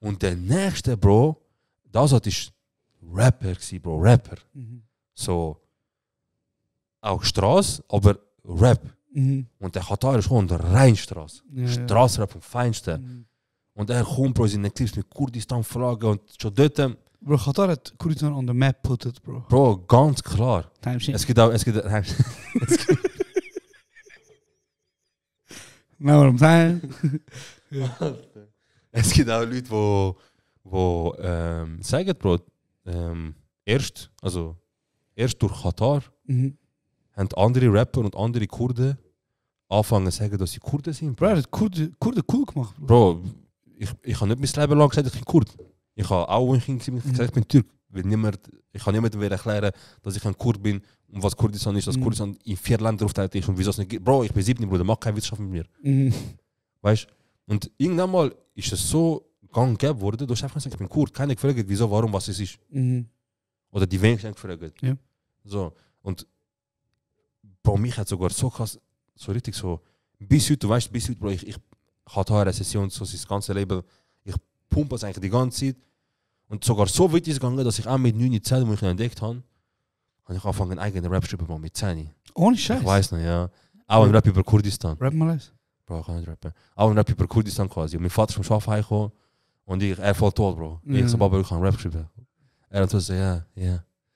Und der nächste, Bro, der Azad war Rapper, Bro, Rapper. So, auch Straße, aber Rap. Und der Katar ist schon der Reinstraße. Ja, Straßenrap vom Feinsten. Und er kommt, Bro, in den Clips mit Kurdistan-Fragen und schon dort, Bro, Katar hat Kurdistan on the map put, Bro. Bro, ganz klar. Timesheet. Es gibt auch, Nou, waarom zijn? es gibt auch Leute, die sagen, Bro, erst durch Katar haben andere Rapper und andere Kurden angefangen zu sagen, dass sie Kurden sind. Bro, dat Kurde cool gemacht, Bro. Bro, ich habe nicht mein Leben lang gesagt, ich bin Kurd. Ich habe auch gesagt, ich bin Türk. Ich kann niemandem erklären, dass ich ein Kurd bin und was Kurdistan ist, dass Kurdistan in 4 Ländern aufteilt ist und wieso es nicht gibt. Bro, ich bin 7, Bruder, mach keine Wissenschaft mit mir. Weißt du? Und irgendwann mal ist es so gang und gäbe worden, du hast einfach gesagt, ich bin Kurd. Keiner gefragt, wieso, warum, was es ist. Oder die wenigsten gefragt. Ja. So. Und Bro, mich hat sogar so krass, so richtig so, bis heute, du weißt, bis heute, Bro, ich hatte eine Session so sein ganzes Leben, ich pumpe es eigentlich die ganze Zeit. Und sogar so weit ist es gegangen, dass ich auch mit 9, 10, wo ich ihn entdeckt habe, habe ich angefangen, einen eigenen Rap zu schreiben mit 10. Ohne Scheiß. Ich weiß nicht, ja. Auch ein Rap über Kurdistan. Rap mal eins. Bro, ich kann nicht rappen. Auch ein Rap über Kurdistan quasi. Und mein Vater ist vom Schaf heimgekommen und er voll tot, Bro. Ja. Ich so, Baba, ich kann Rap schreiben. Er hat so, ja.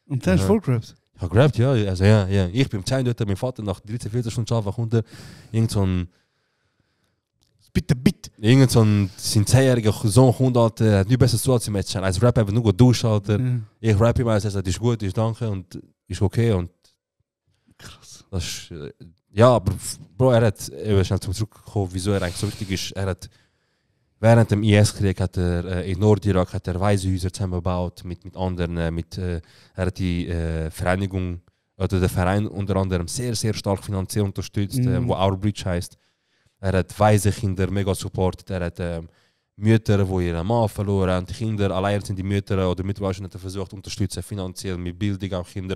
Und dann hast du voll gerappt. Ich habe gerappt, ja. Also, ja. Ich bin im 10 dort, mein Vater nach 13, 14 Stunden Schaf kommt irgend so ein irgend so ein 10-jähriger Sohn kommt, Alter, hat nicht besser zu als ich als Rap einfach nur duschen, Alter. Ich rappe ihm, er sagt, ist gut, ist danke und ist okay und krass. Das ist, ja, aber Bro, er hat, eben schnell zum Zurückkommen, wieso er eigentlich so wichtig ist, er hat während dem IS-Krieg hat er in Nordirak hat er Waisenhäuser zusammengebaut mit anderen, er hat die Vereinigung oder den Verein unter anderem sehr, sehr stark finanziell unterstützt, wo Our Bridge heisst. Er hat Waisenkinder mega supportet, er hat Mütter, die ihren Mann verloren haben, die Kinder, alleinerziehende Mütter oder Mitwachsen versucht zu unterstützen, finanziell, mit Bildung auch Kinder.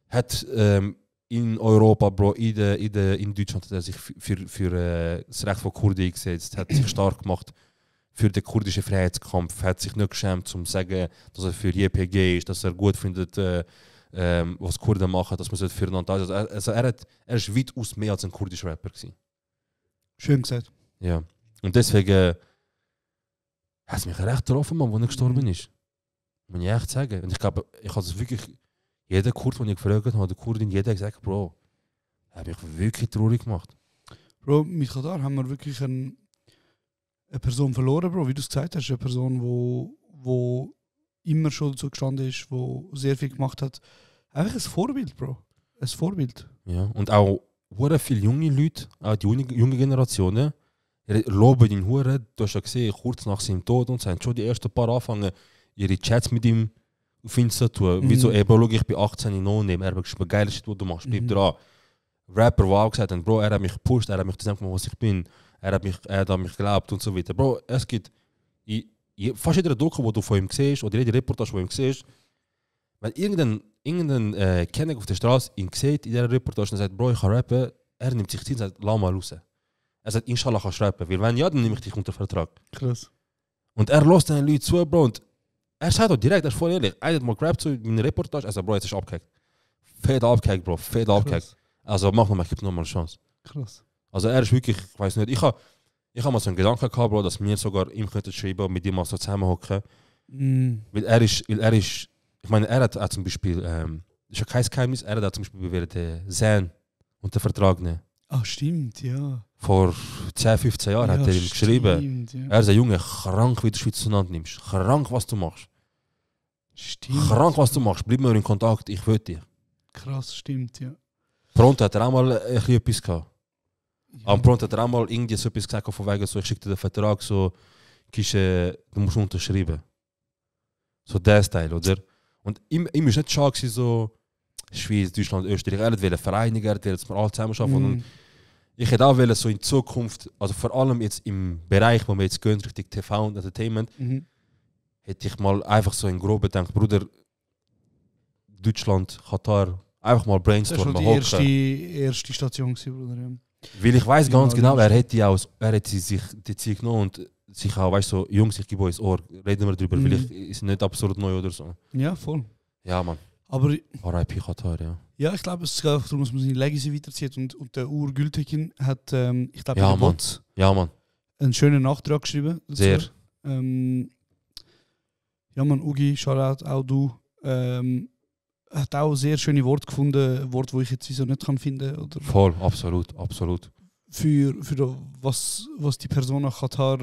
Hat in Europa, Bro, in Deutschland hat er sich für das Recht von Kurden eingesetzt, hat sich stark gemacht für den kurdischen Freiheitskampf, hat sich nicht geschämt, um zu sagen, dass er für JPG ist, dass er gut findet, was Kurden machen, dass man füreinander also er ist weitaus mehr als ein kurdischer Rapper gewesen. Schön gesagt. Ja. Und deswegen hat es mich recht getroffen, Mann, als er gestorben ist. Muss ich echt sagen. Und ich glaube, ich habe es wirklich, jeder Kurd, den ich gefragt habe, der Kurdin, jeder hat gesagt, Bro, hat mich wirklich traurig gemacht. Bro, mit Katar haben wir wirklich eine Person verloren, Bro, wie du es gesagt hast. Eine Person, wo immer schon dazu gestanden ist, wo sehr viel gemacht hat. Einfach ein Vorbild, Bro. Ein Vorbild. Ja, und auch viele junge Leute, auch die junge Generationen, loben ihn hure. Du hast ja gesehen, kurz nach seinem Tod und haben schon die ersten paar angefangen, ihre Chats mit ihm auf Insta zu tun. Wieso, ey, Bro, ich bin 18 noch nehmen, er hat geschrieben, geil ist, was du machst, bleib dran. Rapper, der auch gesagt hat, Bro, er hat mich gepusht, er hat mich gesagt, was ich bin, er hat an mich geglaubt und so weiter. Bro, es gibt fast jeder Doku, wo du von ihm siehst, oder jede Reportage, wo du ihm siehst, wenn irgendein Kenner auf der Straße ihn sieht in dieser Reportage und sagt, Bro, ich kann rappen, er nimmt sich Zeit und sagt, lass mal raus. Er sagt, inshallah kannst du rappen, weil wenn ja, dann nehme ich dich unter Vertrag. Krass. Und er lässt den Leuten zu, Bro, und er sagt auch direkt, er ist voll ehrlich, er hat mal gerappt so in einer Reportage, er sagt, Bro, jetzt ist abgehackt. Fett abgehackt, Bro, fett abgehackt. Also mach nochmal, gib nochmal eine Chance. Krass. Also er ist wirklich, ich weiß nicht, ich hab mal so einen Gedanken gehabt, Bro, dass wir sogar ihm könnten schreiben und mit ihm mal so zusammenhocken. Weil er ist, ich meine, er hat zum Beispiel, das ist ja kein Geheimnis, er hat zum Beispiel während der Zen unter Vertrag nehmen. Ah, stimmt, ja. Vor 10, 15 Jahren hat er ihm geschrieben, stimmt, ja. er ist ein Junge, krank, wie du Schweiz zueinander nimmst. Krank, was du machst. Stimmt. Krank, was du machst. Bleib mir in Kontakt, ich will dich. Krass, stimmt, ja. Pronto hat er auch mal ein bisschen etwas gehabt. Ja. Am Pronto hat er auch mal irgendwie so etwas gesagt, von wegen so, ich schicke dir den Vertrag, so, du musst unterschreiben. So der Style, oder? Und ihm ist nicht schade gewesen, so Schweiz, Deutschland, Österreich, er wollte vereinigen, er wollte jetzt mal alle zusammen arbeiten. Und ich hätte auch wollen, so in Zukunft, also vor allem jetzt im Bereich, wo wir jetzt gehen, Richtung TV und Entertainment, hätte ich mal einfach so in grob gedacht, Bruder, Deutschland, Katar, einfach mal brainstormen. Das war die erste Station, Bruder. Ja. Weil ich weiß ganz genau, er hätte sich die Zeit genommen und sich auch, weißt du, so, Jungs, ich gebe euch das Ohr, reden wir darüber, weil ist nicht absurd neu oder so. Ja, voll. Ja, Mann. Aber RIP Katar, ja. Ja, ich glaube, es geht einfach darum, dass man seine Legacy weiterzieht und der Urgültigen hat, ich glaube, Ja, der Mann. Bot Ja, Mann. einen schönen Nachtrag geschrieben. Dazu. Sehr. Ja, man, Ugi, Shoutout, auch du. Hat auch sehr schöne Worte gefunden, Worte, die ich jetzt so nicht kann finden oder Voll, absolut, absolut. für was die Person nach Katar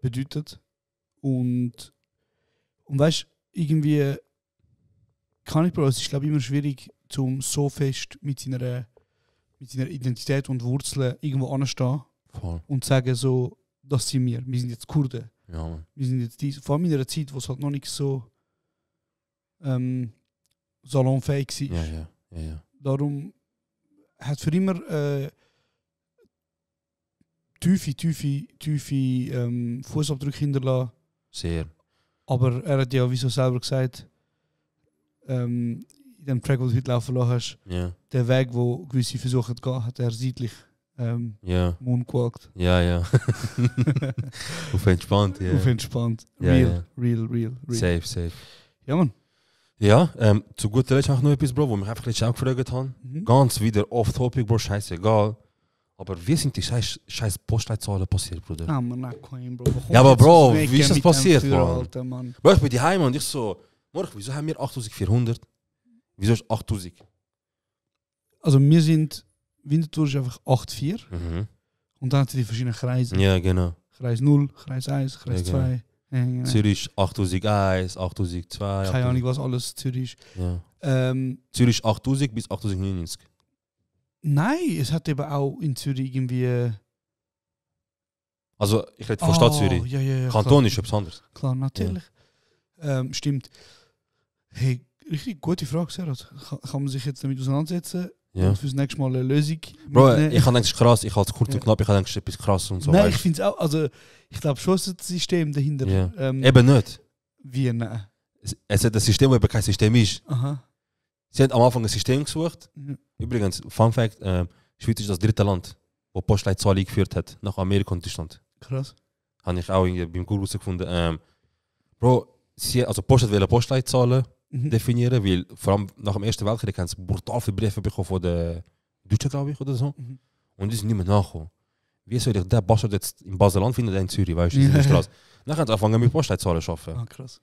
bedeutet. Und weißt du, irgendwie kann ich, Bro, es ist, glaube ich, immer schwierig, so fest mit seiner Identität und Wurzeln irgendwo anzustehen Voll. und zu sagen, so, das sind wir sind jetzt Kurden. Ja, Mann. Wir sind jetzt vor allem in einer Zeit, wo es halt noch nicht so salonfähig war. Ja. Darum hat für immer tiefe Fußabdrücke hinterlassen. Sehr. Aber er hat ja, wie so selber gesagt, in dem Track, den du heute laufen lassen hast, Ja. der Weg, wo gewisse versuchen zu gehen, hat er seitlich Ja. moonwalkt. Ja. Auf entspannt, ja. Auf entspannt. Ja, Real. Safe. Ja, Mann. Ja, zu guter Letzt auch noch etwas, Bro, wo mich einfach letztens auch gefragt haben. Ganz wieder off-topic, Bro, scheißegal. Aber wie sind die scheiß Postleitzahlen passiert, Bruder? Ah, man, Queen, Bro. Ja, aber Bro, Jetzt wie ist das mit passiert, dem Führer, Bro? Alter, Mann? Bro, ich bin daheim und ich so, Morgen, wieso haben wir 8400? Wieso ist 8000? Also wir sind, Winterthur ist einfach 8,4 Mhm. und dann hat sie die verschiedenen Kreise. Ja, genau. Kreis 0, Kreis 1, Kreis Ja, 2. Ja. Zürich 8001, 8002. Keine Ahnung, was alles Zürich ist. Ja. Zürich 8000 bis 8099. Nein, es hat eben auch in Zürich irgendwie... Also, ich rede von Stadt Zürich. Ja, Kanton klar. ist etwas anderes. Klar, natürlich. Stimmt. Hey, richtig gute Frage, Serhat. Kann man sich jetzt damit auseinandersetzen Ja. und fürs nächste Mal eine Lösung Bro, mitnehmen? ich habe gedacht, es ist krass. Ich halte es kurz Ja. und knapp. Ich habe gedacht, es ist etwas krass und so. Nein, weißt ich finde es auch... Also, ich glaube schon, es ist das System dahinter. Ja. Eben nicht. Wie? Nein. Es hat ein System, das eben kein System ist. Aha. Sie haben am Anfang ein System gesucht. Mhm. Übrigens, Fun Fact, Schweiz ist das dritte Land, wo Postleitzahl eingeführt hat, nach Amerika und Deutschland. Krass. Habe ich auch irgendwie beim Google herausgefunden. Bro, also Post wollte Postleitzahlen definieren, weil vor allem nach dem Ersten Weltkrieg haben sie brutal viele Briefe bekommen von den Deutschen, glaube ich, oder so. Mhm. Und die sind nicht mehr nachgekommen. Wie soll ich den Bastard jetzt im Baseland finden, der in Zürich, weißt du, in der Straße? Dann haben sie angefangen mit Postleitzahlen zu arbeiten. Ah, krass.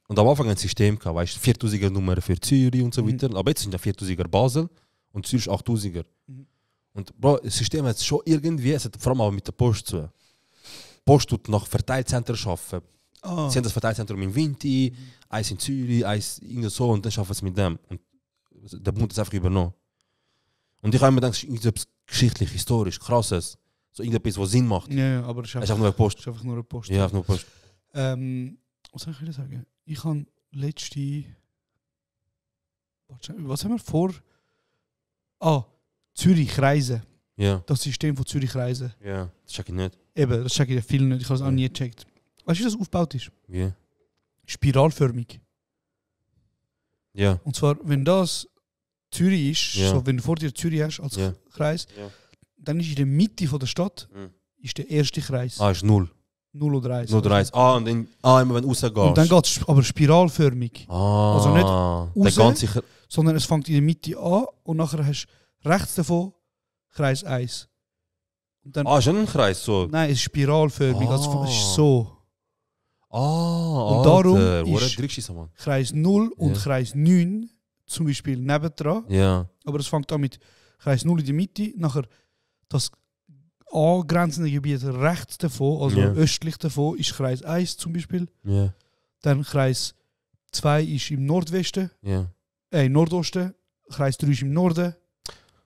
Und am Anfang ein System gehabt, weißt du, 4000er Nummer für Zürich und so weiter. Aber jetzt sind ja 4000er Basel und Zürich 8000er. Und Bro, das System hat schon irgendwie, es hat vor allem auch mit der Post zu. Die Post tut nach Verteilzentren arbeiten. Ah. Sie haben das Verteilzentrum in Vinti, eins in Zürich, eins irgendwie so und dann arbeiten sie mit dem. Und der Bund ist einfach übernommen. Und ich habe mir gedacht, es ist irgendetwas geschichtlich, historisch, krasses. So irgendetwas, was Sinn macht. Ja, aber es ist Es ist einfach nur eine Post. es ist einfach nur eine Post. Ja, einfach nur eine Post. Was soll ich wieder sagen? Ich habe letzte... Was haben wir vor? Ah, Zürich Reisen. Ja. Das System von Zürich Reisen. Ja, das check ich nicht. Eben, das checke ich ja viel nicht. Ich habe es auch nie gecheckt. Weißt du, wie das aufgebaut ist? Wie? Spiralförmig. Ja. Und zwar, wenn das Zürich ist, Ja. so wenn du vor dir Zürich hast als Ja. Kreis, Ja. dann ist in der Mitte von der Stadt Mhm. ist der erste Kreis. Ah, ist 0. 0 oder 1. 0 oder 1. Ah, und dann, immer wenn du rausgehst. Und dann geht es aber spiralförmig. Ah, Also nicht der raus, ganz sicher. sondern es fängt in der Mitte an und nachher hast du rechts davon Kreis 1. Und dann, Ist ein Kreis so. nein, es ist spiralförmig, also es ist so. Und darum ist... ist- Trickschieß, Mann. Kreis 0 und Ja. Kreis 9 zum Beispiel nebendran. Ja. Aber es fängt an mit Kreis 0 in der Mitte, nachher das angrenzende Gebiet rechts davon, also Ja. östlich davon, ist Kreis 1 zum Beispiel. Ja. Dann Kreis 2 ist im Nordwesten, Ja. im Nordosten, Kreis 3 ist im Norden.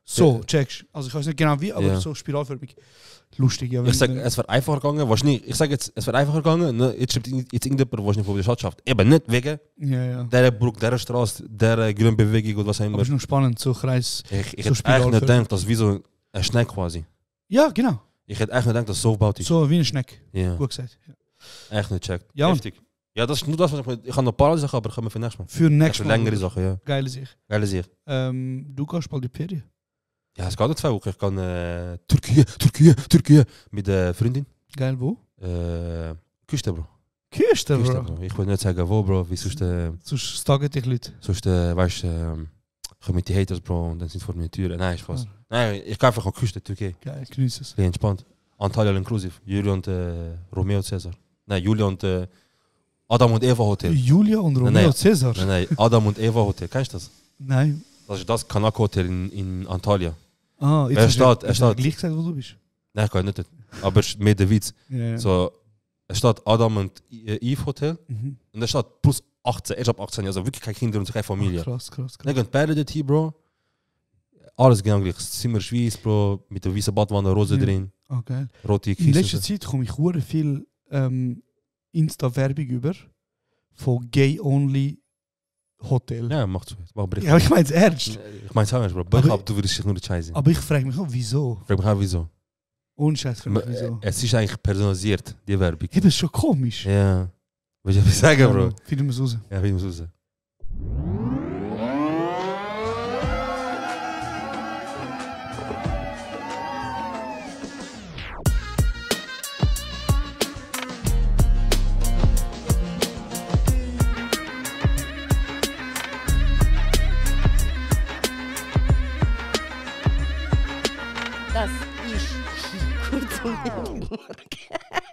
So, Ja. checkst. Also ich weiß nicht genau wie, aber Ja. so spiralförmig. Lustig, ja. Ich sage, es wird einfacher gegangen. Wahrscheinlich, ich sage jetzt, es wird einfacher gegangen. Ne? Jetzt schreibt jetzt irgendjemand, der nicht von der Stadt schafft. Eben nicht wegen ja. der Brücke, der Straße, der grünen Bewegung oder was auch Aber immer. es ist noch spannend, so Kreis. Ich so hätte echt nicht spiralförmig. gedacht, dass wie so ein Schneck quasi. Ja, genau. Ich hätte echt nicht gedacht, dass es so gebaut ist. So wie ein Schneck. Ja. Gut gesagt. Ja. Echt nicht checkt. Ja. Heftig. Ja, das ist nur das, was ich habe noch ein paar Sachen, aber kommen wir für nächstes Mal. Für nächstes Mal. Längere Sachen, ja. Geile Sicht. Geile Sicht. Du gehst bald in die Ferien. Ja, es geht in 2 Wochen. Ich kann Türkei mit der Freundin. Geil, wo? Küste, Bro. Küste, Küste, Bro. Bro. Ich will nicht sagen, wo, Bro. Wie sonst, Sonst stagen dich Leute. weißt du, kommen die Haters, Bro, und dann sind vor mir Türen. Nein, Spaß. Nein, ich kann einfach an Küste, Türkei. Geil, genieße es. Bisschen entspannt. Antalya inclusive. Julia und Romeo und Cesar. Nein, Julia und Adam und Eva Hotel. Julia und Romeo Nein. Cäsar? Nein, Adam und Eva Hotel. Kennst du das? Nein. Das ist das Kanako Hotel in Antalya. Ah, Er steht, er steht. gleich gesagt, wo du bist. Nein, ich kann nicht. Aber es ist mehr der Witz. Ja. So, es steht Adam und Eve Hotel. Mhm. Und da steht plus 18. Erst ab 18, also wirklich keine Kinder und keine Familie. Krass. Dann gehen beide dort hier, Bro. Alles genau gleich. Das Zimmer ist weiss, Bro. Mit der weißen Badwanne, Rose Ja. drin. Ah, geil. Rote In Kissen. letzter Zeit komme ich hure viel Insta-Werbung über von Gay-Only Hotel. Ja, macht so. Mach Bericht. Ja, ich meine es ernst. Ich meine es ernst, Bro. Aber- Ich glaube, du würdest dich nur nicht scheißen. Aber ich frage mich auch, wieso? Ich frage mich auch, wieso. Ohne Scheiß, frage mich wieso. Es ist eigentlich personalisiert, die Werbung. Hey, das ist schon komisch. Ja. Willst du etwas sagen, Bro? Finden wir es raus. Ja, wie muss ich raus. Guten Morgen.